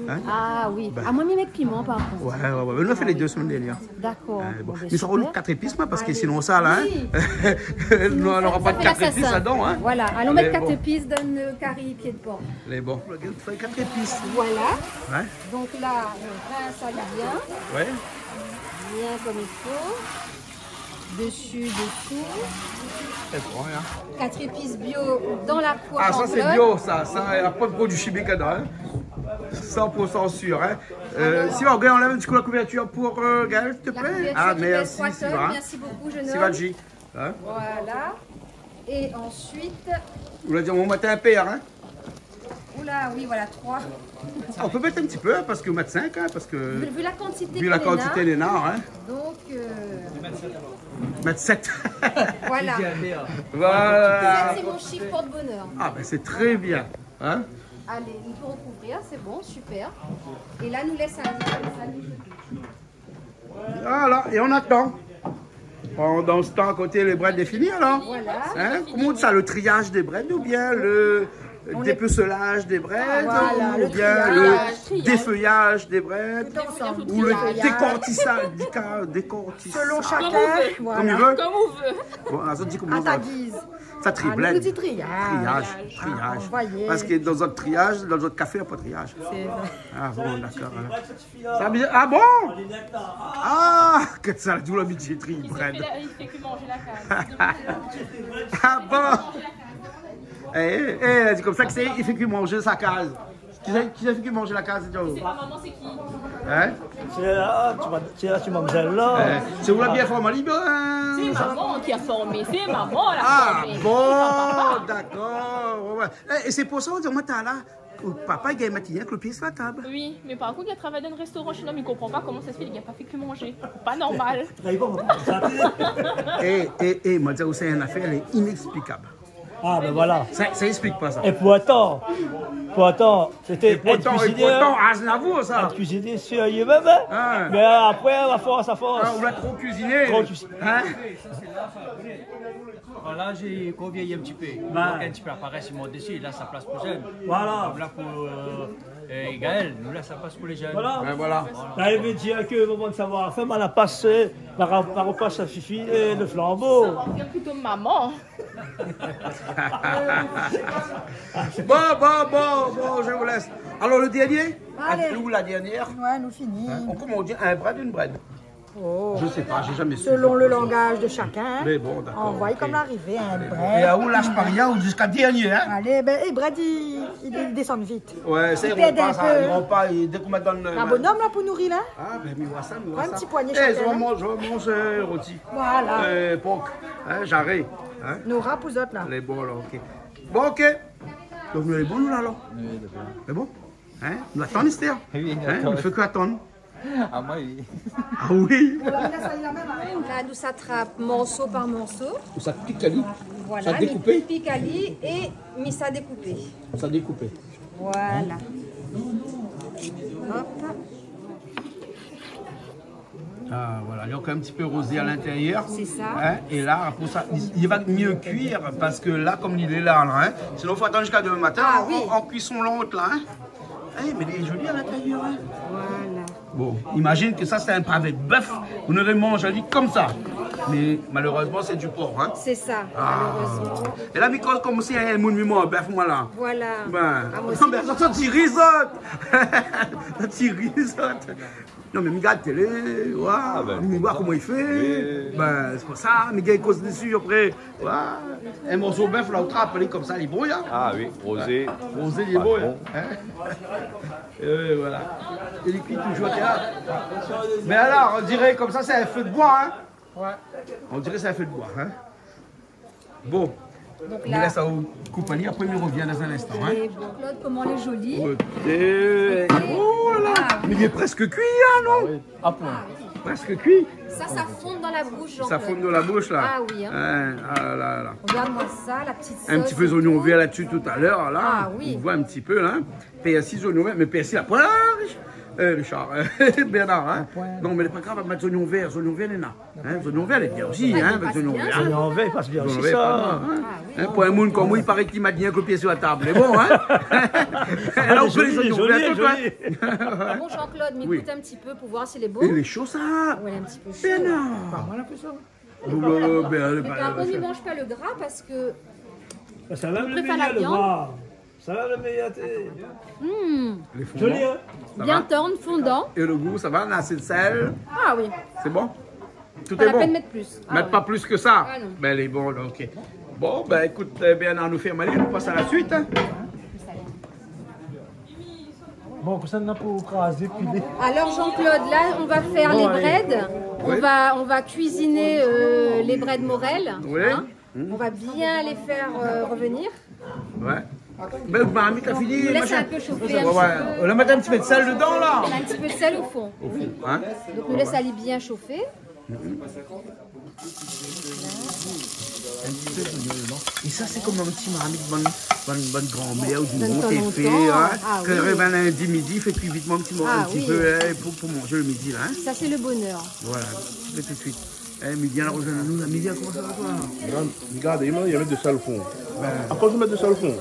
In ? Ah oui. Bin. Ah, moin, mi mèt piman, par kont. Ouais, ouais, ouais. Mé nou la fé lé dé semèn dèrnièr. Dakor. Bon, bin, super. Mé sa, nou kat zépis, parske sinon sa, la, in, nou nora pa de kat zépis ladan, in. Alé. Oui, sa, sa fé lasasin. Voilà, alon mèt kat zépis dan le kari pié de por. Lé bon. Fèy kat zépis. Voilà. Ouais. Donk la, nou rins ali bien. Ouais. Bien konm i fo. Desi, dsou. Sé bon, in. Kat zépis bio dan la kour an blok. Ah, sa, sé bio, sa. Sa, na pwin de produi shimik ladan, in. San pour san sir, in. Euh, alor, si ou gingn anlèv in ti kou la kouvèrtir pou, euh, Gaël, s'il te plaît. La kouvèrtir, ah, mèrsi, Sylvain. Mèrsi bokou, jenn om. Sivaji. In ? Voilà. É ansuit, ou la di, nou mèt in pèr, in ? Oula, oui, voilà, troi. Ah, ou pé mèt in ti pé, in, parske nou mèt sink, in, parske vu, vu la kantité néna, in. Vu la kantité néna, in. Donk, euh, mèt sèt. Voilà. Voilà. Sèt, sé mon shif port-bonèr. Ah, bin, sé trè bien, in. Alé, nou pé rokouvrir, sé bon, super. É la, nou lès ali konmsa. Voilà, é nou atann. Pandan se tan, a koté, lé brèd lé fini, alor. Voilà. In ? Koman i di sa, le triaz dé brèd oubien le dépecelage dé brèd, oubien le défeuillage dé brèd, ou le dékortisage, déka-, dékortisage. Selon shakinn, voilà. Konm i vé. Konm i vé. Bon, la, sa i di koman sa ? A ta giz. Sa, tri-, ah, nou, nou di triaz. Triaz, triaz. Ah, vous voyez. Parske dan zot triaz, dan zot kafé, na pa triaz. Sé vré. Ah bon, dakor, alor. Sa bien. Ah bon ? Ah, ke sa, la di ou la mizitri, Brad. I fé, i fé ke manzé la kaz. Ah bon ? Eh, eh, eh, la di konmsa ke sé, i fé ke manzé sa kaz. Kisa, kisa i fé ke manzé la kaz, Joe ? Sé pa momon, sé ki ? Hein ? Sé la, ti, sé la, ti mamzèl la. Eh, sé ou la bien formé ali, hein ? Sé momon ki la formé, sé momon la formé. Ah bon, dakor. Ouais, ouais. Eh, é sé pou sa ou di amoin talèr la, papa i gingn mèt rienk lo pié si la tab. Oui, mé par kont li la travay dan in restoran shinoi, mi konpran pa koman sa i fé li gingn pa fé ke manzé. Pa normal. Eh, eh, eh, moin di aou, sé in afèr, lé inèksplikab. Ah, ben voilà. Sa, sa i éksplik pa sa. É pourtan, pourtan, sété in kuizinié, é pourtan, Aznavour, sa. In kuizinié sérié mèm, hein. Hein. Mé apré, a fors, a fors. Ah, ou la tro kuiziné. Tro kuiziné. Hein ? Voilà, mi komians vieyi in ti pé. Ben. Donk in ti pé laparès i mont dési, la sa plas pou jenn. Voilà. Konm la pou, euh, euh, Gaël, nou la sa plas pou lé jenn. Voilà. Ben voilà. Sa i vé dir ke momon savoir fé, ma la pasé, ma ra-, ma rapas sa fifi é lo flanbo. Savoir fé plito momon. Bon, bon, bon, bon, je vous laisse. Alors, le dernier ? Allez. Ou la dernière ? Ouais, nou fini. Hein ? On, comment on dit, un brèd, une brède ? Oh. Je sais pas, j'ai jamais su. Selon le langage de chacun, hein. Mais bon, d'accord, ok. On voit comme l'arrivée, un brèd. Et à où lâche pas rien, ou jusqu'à dernier, hein ? Allez, ben, eh, brèdi. I désann vit. Ouais, sé in ropa, sa, in ropa, é dèk ou mèt dann... In bonom la pou nouri la. Ah, bin, mi voi sa, mi voi sa. In ti pwagné shakinn, in. Eh, mi manz, mi manz, euh, roti. Voilà. Euh, pork, hein, jaré, hein. Nora pou zot la. Lé bon, alor, ok. Bon, ok. Donk, nou lé bon, nou, la, alor. Oui, lé bon. Lé bon ? Hein ? Nou atann, Esther ? Oui, nou atann. Hein ? Nou fé ke atann. Ah, moin, oui. Ah oui ? La, nou sa trap morso par morso. Ou sa pik ali. Voilà, sa dékoupé. Mi pik ali é mi sa dékoupé. Sa dékoupé. Voilà. Hop. Ah, voilà. Il y a encore un petit peu rosé à l'intérieur. C'est ça. Hein ? Et là, après ça, il, il va mieux cuire parce que là, comme il est là, là, hein, sinon, faut attendre jusqu'à demain matin en, en cuisson lente, là, hein. Ah oui. Eh, mais il est joli à l'intérieur, hein. Voilà. Bon, imagine que ça, c'est un pavé de bœuf. Ou noré manz ali konmsa. Mais malheureusement, c'est du porc, hein. C'est ça, malheureusement. Ah. É la, mi koz konmsi in moun i manz bèf, moin, la. Voilà. Bin, ah, moin osi. Non, mé sa, sa ti ri, sa. Sa ti ri, sa. Non, mé mi gard télé, ouais, ah, bin, mi voi koman i fé. Oui. Bin, sé pou sa, mi gingn koz dési, apré. Ouah, in morso bèf la, ou trap ali konmsa, li lé bon, hein. Ah oui, rosé. Rosé, li lé bon, hein. Patron. Euh, voilà. É li kui toujour, tiens. Mais alors, on dirait comme ça, c'est un feu de bois, hein. Ouais. On dirait c'est un feu de bois, hein. Bon. Donc là, mi lès aou koup ali, apré mi revien dans un instant, hein. Et bon, Claude, comment elle est jolie. Ok. Oh là là. Ah oui. Mais il est presque cuit, hein, non ? Ah oui. Hop là. Presque cuit. Ça, ça fond dans la bouche, Jean-Claude. Ça fond dans la bouche, là. Ah oui, hein. Hein, ah là là. Regarde-moi ça, la petite sauce et tout. Un petit peu d'oignon vert là-dessus tout à l'heure, là. Ah oui. On voit un petit peu, là. Persil, oignon vèr, mé persil la poin, Rich-, euh, Richard, euh, Bernard, hein. La poin. Non, mé lé pa grav, mèt zoignon vèr, zoignon vèr, néna. Hein, zoignon vèr, lé bien osi, hein, avèk zoignon vèr, hein. Zoignon vèr i pas bien osi, sa. Zoignon vèr, pa mal, hein. Ah oui. Hein, pou in moun konm ou, i paré k'i mèt rienk lo pié si la tab, lé bon, hein. Ah, la, ou pé zoli, zoli, zoli. Bon, Jean-Claude, mi gout in ti pé pou voir si lé bon. Oui. Lé sho, sa. Ouais, in ti pé sho. Bernard. Pa mal, in pé sho. Bon, bon, bon, ben, ben, ben. Mé par kont, mi manz pa lo gra parske... Sa va, mi préfèr la viann. Sa va, lo méyèr, té. Hmm. Lé fondan. Zoli, hein ? Sa va ? Bien tendre, fondant. Et le goût, ça va ? Là, c'est le sel. Ah oui. C'est bon ? Tout est bon ? Pas la peine de mettre plus. Ah ouais. Mettre pas plus que ça ? Ah non. Ben, lé bon, ok. Bon, ben, écoute, euh, Bernard, nou fé ali, nou pas à la suite, hein. Bon, konmsa, nou na pou krazé, pilé. Alors, Jean-Claude, là, on va faire les brèdes. Bon, allez. Oui. On va, on va cuisiner, euh, les brèdes morel, hein. Oui. Hmm. On va bien les faire, euh, revenir. Ouais. Ben, marmit la fini, machin. Donc, on laisse un peu chauffer un petit peu. Ouais, ouais. On va mettre un petit peu de sel dedans, là. On a un petit peu de sel au fond. Au fond, hein. Donc, on laisse aller bien chauffer. Mhm. Un petit peu d'oignon dedans. Et ça, c'est comme un petit marmit, bonne, bonne, bonne grand-mère ou du monde qui fait, hein. Dans le temps, longtemps. Ah oui. Quand il arrive à midi, il fait cuire vite un petit mo-, un petit peu, hein, pour, pour manger le midi, là, hein. Ah oui. Ça, c'est le bonheur. Voilà, un petit peu tout de suite. Eh, Midian la rozoinn anou la. Midian, koman sa va, toi ? Regarde, regarde, i mèt de sèl o fon. Ben. Akoz i mèt de sèl o fon ?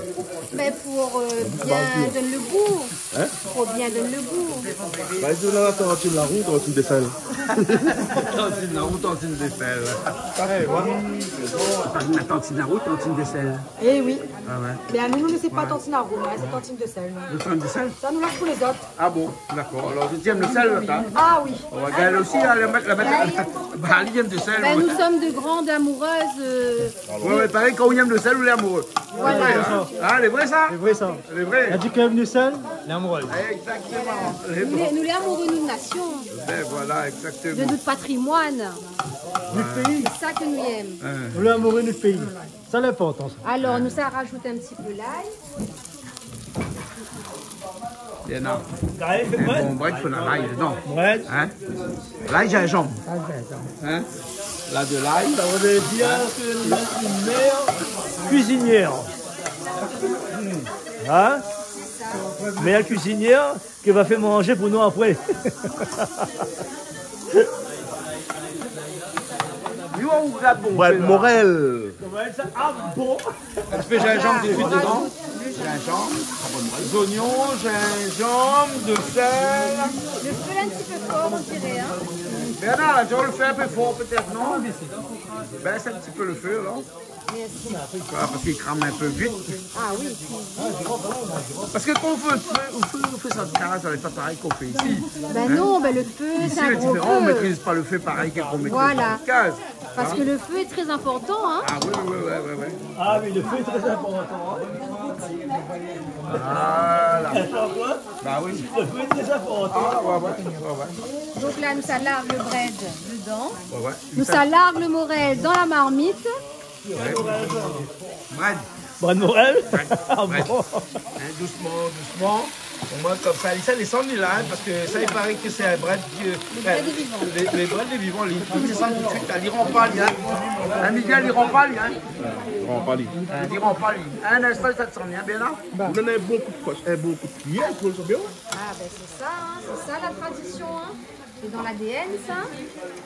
Ben, pour, euh, bien donner le goût. Hein ? Pour bien donner le goût. Bah, i di la, tantine la roue, tantine de sèl. Tantine la roue, tantine de sèl. Eh, voilà. Tantine la roue, tantine de sèl. Eh oui. Ah ouais. Mé anou, nou, sé pa tantine la roue, nou, sé tantine de sèl, nou. De sèl, de sèl ? Sa, nou lès pou lézot. Ah bon, d'accord. Alors, tu aimes le sel, là ? Ah oui. On va garder aussi, hein, la mettre, la mettre. Bah, elle aime du sel, ouais. Ben, nous sommes de grandes amoureuses, euh. Ouais, ouais, pareil, quand on aime le sel, on est amoureux. Voilà. C'est vrai, hein ? Ah, c'est vrai, ça ? C'est vrai, ça. C'est vrai. Elle dit qu'elle aime le sel, elle est amoureuse. Exactement. Nou lé, nou lé amoureux, nou, de nation. Ben voilà, exactement. De notre patrimoine. Notre pays. C'est ça que nous aimons. Hein. Nou lé amoureux de notre pays. Sa, lé inportan, sa. Alors, nou sa rajout in ti pé lay. Bien, non. Lay, sé vré. Bon, brèd, fo lay dedan. Brèd. Hein ? Lay, zinzanm. Lay, zinzanm. Hein ? La de lay. Ça voudrait dire que nous avons une meilleure cuisinière. Hein ? Meilleure cuisinière. Ki va fé manzé pou nou apré. Yo, ou gard, bon, brèd morel. Morel, sa, ah bon. Un petit peu gingembre tout de suite dedans. Gingembre, oignons, gingembre, de sel. Le feu est un petit peu fort, on dirait, hein. Bernard, tu veux le faire un peu fort peut-être, non ? Baisse un petit peu le feu, là. Merci. Voilà, parce qu'il crame un peu vite. Ah oui. Parce que quand on fait, on fait, on fait ça de case, c'est pas pareil qu'on fait ici. Ben non, ben le feu, c'est un gros feu. Ici, c'est différent, on maîtrise pas le feu pareil qu'on maîtrise dans la case. Voilà. Parce que le feu est très important, hein. Ah oui, oui, oui, oui, oui. Ah oui, le feu est très important, hein. Voilà. Jean-Claude, bah oui, le feu est très important. Ah ouais, ouais, ouais, ouais. Donc là, nou sa larg le brèd dedan. Ouais, ouais. Nou sa larg le morèl dan la marmit. Ouais. Brèd. Brèd morèl. Brèd. Ah bon ? Hein, dousman, dousman. Omoin konmsa, sa i désann la, hein, parske sa, i paré ke sé in brèd, euh, le brèd lé vivan. Le, le brèd lé vivan, li, li désann tout suit la, li ranp pa li, hein. In Miguel, li ranp pa li, hein. Li ranp pa li. Hein, li ranp pa li. In instan, sa i désann, hein, bien la. Ou néna in bon kou de koush, in bon kou de kuiyèr, pou le bien. Ah ben c'est ça, hein, c'est ça la tradition, hein. C'est dans l'A D N, ça.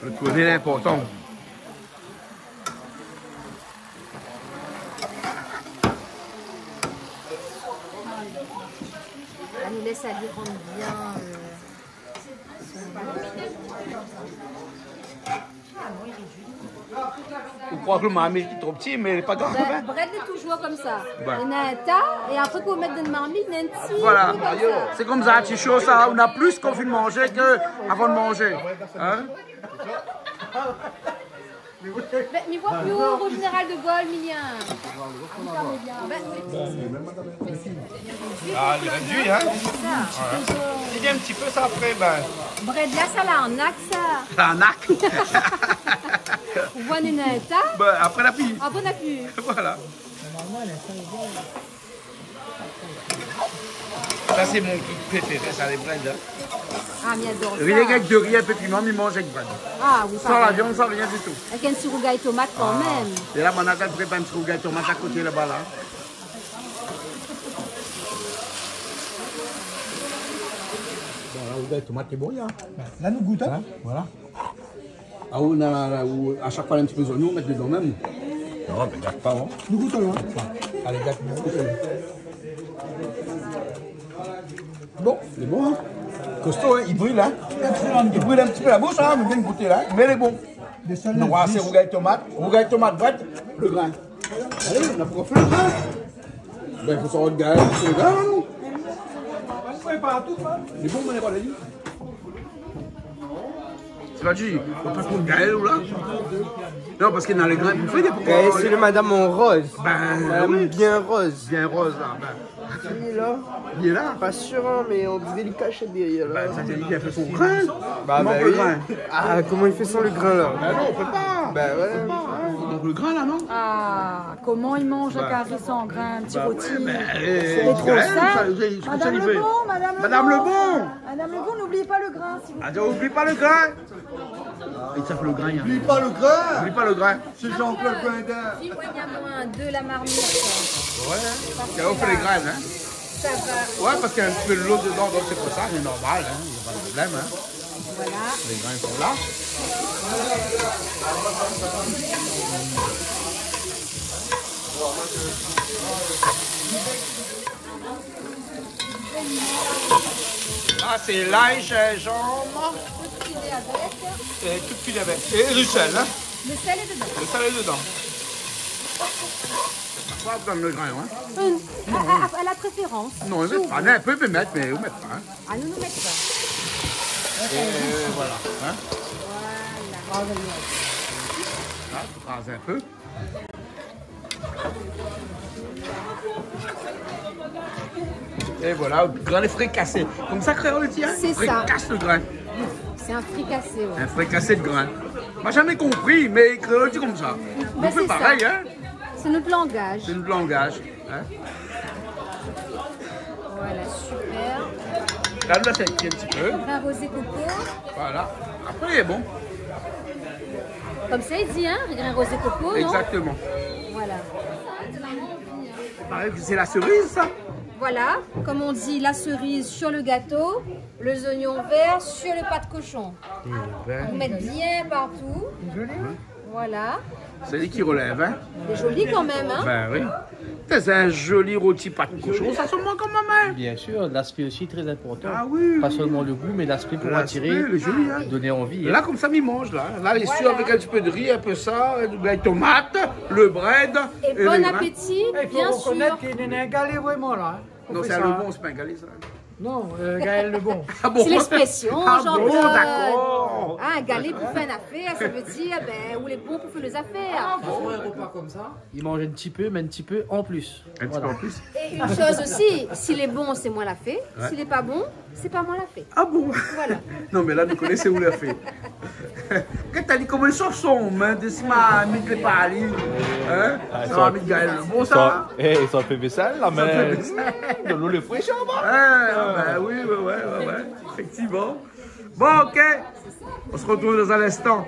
Le kuizine lé inportan. Ah, nou lès ali rann bien, euh, son... Ou kroi ke le marmit lé tro pti, mé lé pa grav, hein. Ben, brèd lé toujour konmsa. Ouais. Néna in ta, é apré, kan ou mèt dan le marmit, néna in ti pé konmsa. Voilà. Sé konmsa, ti shoz sa, ou na plis kan ou fine manzé ke avan de manzé. Hein ? Ben, mi voi pli o, o Général de Gaulle, mi lien. Ben, ah, le réduit, hein ? Sé sa. Voilà. Li vien in ti pé sa apré, ben. Brèd la, sa, larnak, sa. Larnak. Ou voi, néna in ta. Ben, apré, na pi. Apré, na pi. Voilà. Sa, sé mon trik préféré, sa, lé brèd, hein. Ah, mi ador sa. Rien k'avèk do ri, in pé piman, mi manz avèk brèd. Ah oui, parèy. San la viann, san rien ditou. Avèk in ti rougay tomat kan mèm. Ah. É la, mon atann prépar in ti rougay tomat a koté laba, la. Bon, la, rougay tomat lé bon, la. La, nou gout, hein. Hein, voilà. Ah, ou na, ou, a shak foi, in ti pé zoignon, ou mèt dedan mèm. Non, mé gat pa, hein. Nou gout, hein. Alé, gat, nou gout, hein. Bon, lé bon, hein. Kosto, hein, i bril, hein. Excellent. I bril in ti pé la boush, hein, mé bien gouté, la. Mé lé bon. Dé sèl, non, dé sé rougay tomat. Rougay tomat, brèd, le grin. Alé, nou la pou fé le grin. Ben, fo sa rogard, fo le grin, non ? Lé bon, mé lé pa la di. Sé pa di, fo pa tro gingn, la. Non, parske dan le grin, pou fé dé... Eh, sé le madam an roz. Ben, madam oui. Bien roz. Bien roz, la, ben. Li lé la. Li lé la. Pa sir, hein, mé on diré li kashèt dèrièr, la. Ben, sa, sé li ki la fé son grin. Bah, koman, bah le grin ? Ah, koman i fé san le grin, la ? Ben non, on peut pas. Bah ouais. On peut pas, hein. Donk le grin, la, non ? Ah, koman i manz avèk in ri san grin, in ti roti ? Bah ouais, ben, eh, sé tro sinp. Madame Lebon, Madame Lebon. Madame Lebon, n'oubliez pas le grain, s'il vous plaît. Ah, oubli pa le grin. I sava le grin, hein. Oubli pa le grin. Oubli pa le grin. Sé Jean-Claude Coindin. Éloigne-moi de la marmite. Ouais, hein. Parske la, i fé le grin, hein. Sa va. Ouais, parske na in ti pé dolo dedan, donk sé pou sa, sé normal, hein, na pa de problèm, hein. Voilà. Le grin lé la. La, sé lay, zinzanm. Tout filé avèk. É tout filé avèk. É le sèl, hein. Le sèl lé dedan. Le sèl lé dedan. Pa dan le grin, hein. Euh, à, à, à la préférence. Non, si ou vé. Non, i mèt pa. In pé, i pé mèt, mé ou mèt pa, hein. Ah, nou, nou mèt pa. É voilà, hein. Voilà. La, ou kraz in pé. É voilà, le grin lé frikasé. Konmsa kréol i di, hein ? Sé sa. Frikas le grin. Sé in frikasé, ouais. In frikasé de grin. Ma zamé konpri, mé kréol i di konmsa. Ben, nou fé parèy, hein ? Sé nout langaz. Sé nout langaz, hein ? Voilà, super. La, nou la fé kui in ti pé. Grin rozé koko. Voilà. Apré, lé bon. Konmsa i di, hein, grin rozé koko, non ? Exactement. Voilà. Parèy ke sé la seriz, sa. Voilà, comme on dit, la cerise sur le gâteau, les oignons verts sur le pas de cochon. É ben. Ou mèt bien partou. Lé zoli, hein ? Voilà. Sé li ki relèv, hein ? Lé zoli kan mèm, hein ? Ben oui. Sé in zoli roti pas de cochon, sa, solman kan mèm, hein ? Bien sûr, l'aspect aussi très important. Ah oui, oui. Pas seulement le goût, mais l'aspect pour attirer, donner envie, hein. L'aspect, lé zoli, hein. La, konmsa, mi manz, la. La, lé sir, avèk in ti pé de ri, in pé sa, du grin tomat, le brèd é le grin. Et bon appétit, bien sûr. É fo rekonèt ke néna in galé vréman, la, hein. Non, sé le bon, sé pa in galé, sa. Non, euh, Gaël Lebon. Ah bon ? Sé l'expression, Jean-Claude. Ah bon, dakor. Ah, galé pou fé in afèr, sa vé dir, bin, ou lé bon pou fé lé zafèr. Ah bon ? Pour un repas comme ça, il mange un petit peu, mais un petit peu en plus. Un petit peu en plus. Voilà. Et une chose aussi, si lé bon, sé moin la fé. Ouais. Si lé pa bon, sé pa moin la fé. Ah bon ? Voilà. Non, mé la, nou koné sé ou la fé. Kan ou la di koman i sort son min, de si marmit lé pa ali, hein ? Ah, sa va, sa, Miguel. Bon, sa, sa, hein ? Eh, sa fé vésèl, la, sa fé vésèl. Hmm, de l'eau fraîche, hein ? Ah, ah, bah oui, ouais, ouais, ouais, ouais. Effectivement. Bon, ok. On se retrouve dans un instant.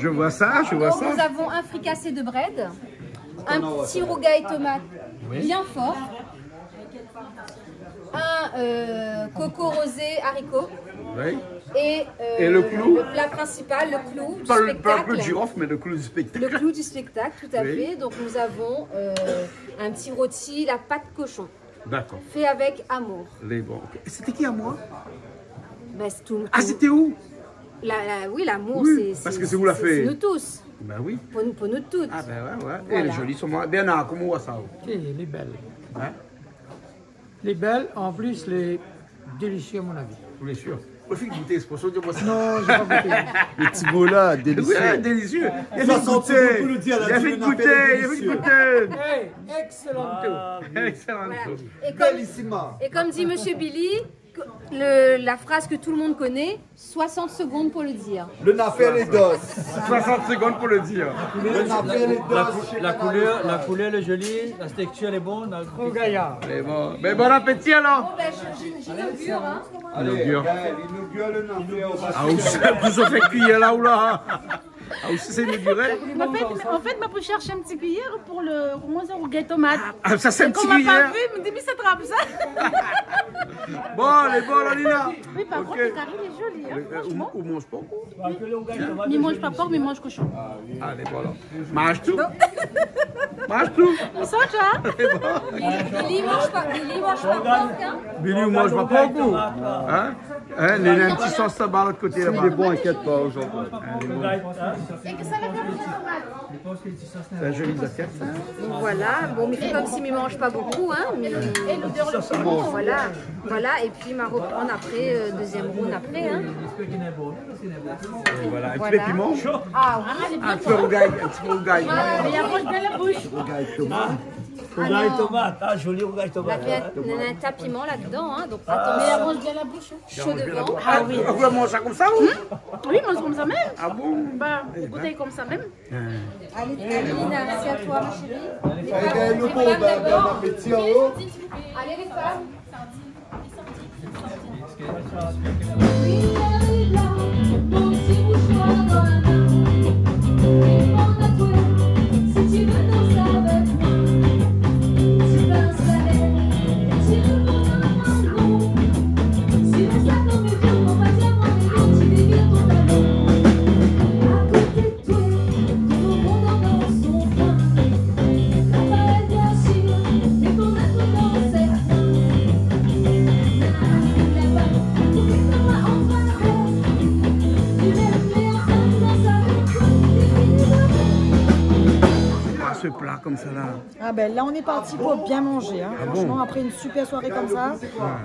Je vois ça, je vois ça. Alors, nous avons un fricassé de brède, un petit rougail tomate bien fort, un, euh, coco rosé haricot. Oui. Et, euh, et le clou, le plat principal, le clou du spectacle. Pas le, pas le clou de girofle, mais le clou du spectacle. Le clou du spectacle, tout à fait. Oui. Donc nous avons, euh, un petit rôti, la pâte cochon. D'accord. Fait avec amour. Lé bon, ok. C'était qui, Amour ? Ben, c'est tout, ah, tout. C'était où ? La, la, oui, l'amour, oui, c'est, parce que c'est, c'est vous la fé, c'est nous tous. Ben oui. Pour, pour nous toutes. Ah ben ouais, ouais. Voilà. Et lé zoli, son, Bernard, koman ou voi sa ? Ok, lé bèl. Hein ? Lé bèl, an plis, lé délicieux, à mon avis. Bien sûr. Ou fé gouté, sé pou sa ou di amoin sa. Non, j'ai pas goûté. Le petit mot là, délicieux. Oui, délicieux. Soixante secondes pour le dire, là, tu viens d'appeler délicieux. Il a fait goûter, il a fait goûter. Hey, excellent tout. Ah, oui. Excellent tout. Voilà. Et comme, bellissima, et comme dit Monsieur Billy, que le, la phrase que tout le monde connaît, soixante secondes pour le dire. Le nafèr lé dos. Soixante secondes pour le dire. Le nafèr lé dos. La cou-, la couleur, la couleur lé zoli, la texture lé bone, la... Trop gaillard. Lé bon. Mais bon appétit alors. Bon, ben, je, je, j'inaugure, hein. Allez, inaugure. Ben, inaugure le nafèr, on va... Ah, ou sa, ou sa fé kuiyèr la, ou la. Ah, ou sa, sé inauguré. En fait, en fait, ma pou chercher un petit cuillère pour le, comment ça, rougail tomate. Ah, sa, sé in ti kuiyèr. Et comme ma pa vu, mi di, mi sa trap sa. Bon, lé bon, la, Lina. Oui, par contre, le cari lé zoli, hein, franchement. Ou, ou manz pa, koi ? Mi manz pa pork, mi manz koshon. Alé, voilà. Manz tout. Manz tout. Ou sa, tu vois ? Billy manz pa, Billy manz pa pork, hein ? Billy manz pa pork, hein ? Hein, néna in ti sos laba, lot koté laba. Lé bon, inkièt pa, zordi. Hein, lé bon. Et que ça va faire tomate. Sé in zoli zafèr, sa. Voilà, bon, mi fé konm si mi manz pa bonpé, hein, mé voilà, voilà, épi ma reprann apré, euh, deuxième round apré, hein. Voilà, in ti pé piman. Ah oui. In ti pé rougay, in ti pé rougay. Ah, mé i avansh bien la boush. Rougay tomat. Rougay tomat, ah, zoli rougay tomat. La fé in, in ta piman ladan, hein, donk atansion. Mé i avansh bien la boush, hein. Sho devan. Ah oui. Ah, ou manz sa konmsa, ou ? Hmm ? Oui, manz konmsa mèm. Ah bon ? Ba, ékout, konmsa mèm. Allez, Lina, c'est à toi, ma chérie. Eh ben, les femmes, bon appétit, hein. Allez, les femmes. Oui, j'arrive là, mon petit mouchoir dans la main. Et mon tatouage. Le pla konmsa la. Ah ben là, on est parti pour bien manger, hein. Ah bon ? Franchement, après une super soirée comme ça,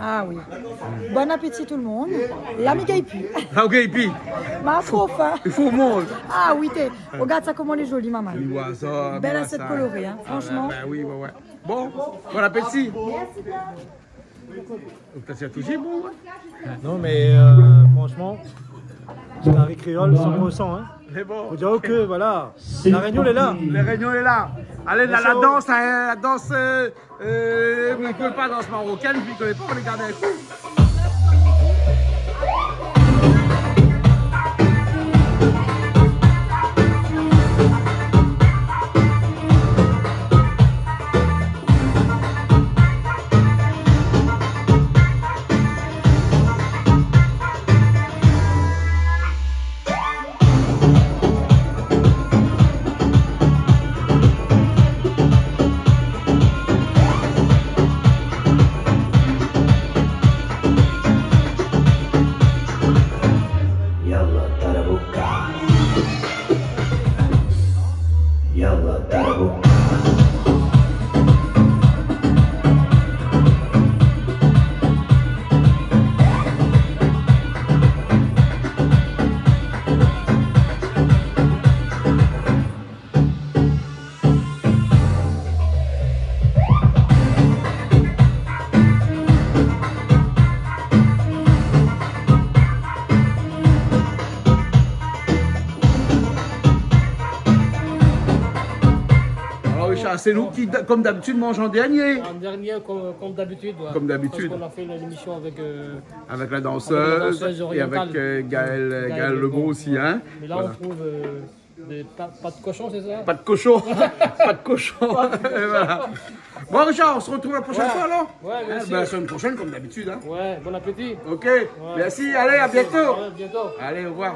ah oui. Bon appétit tout le monde. La mi gingn pi. La ou gingn pi. Ma tro fin. I fo manz. Ah oui, té. Regard sa koman lé zoli, momon. Oui, ouais, sa, bèl asièt koloré, hein. Ah, franchement. Ben oui, ouais, ouais. Bon, bon appétit. Merci bien. Ou té sé touzour bon, ouais. Non, mais, euh, franchement, c'est un riz créole cent pour cent, hein. Mé bon. Faut dire que, voilà, La Réunion lé la. La Réunion lé la. Allez, la, la danse, hein, la danse, euh, euh, on connaît pas la danse marocaine, puis on connaît pas, on regarde un coup. Yalla, Tarabuka. Yalla, Tarabuka. Alors, Richard, c'est nous qui, comme d'habitude, mangeons en dernier. En dernier, comme, comme d'habitude, ouais. Comme d'habitude. Parce qu'on a fait l'émission avec, euh, avec la danseuse et avec, euh, Gaël, Gaël Lebeau aussi, hein. Mais là, on trouve, euh, Des pa-, pas de cochon, c'est ça ? Pas de cochon. Pas de cochon. Voilà. Bon, Richard, on se retrouve la prochaine fois, alors ? Ouais, merci. Eh ben, la semaine prochaine, comme d'habitude, hein. Ouais, bon appétit. Ok, merci. Allez, à bientôt. Ouais, à bientôt. Allez, au revoir.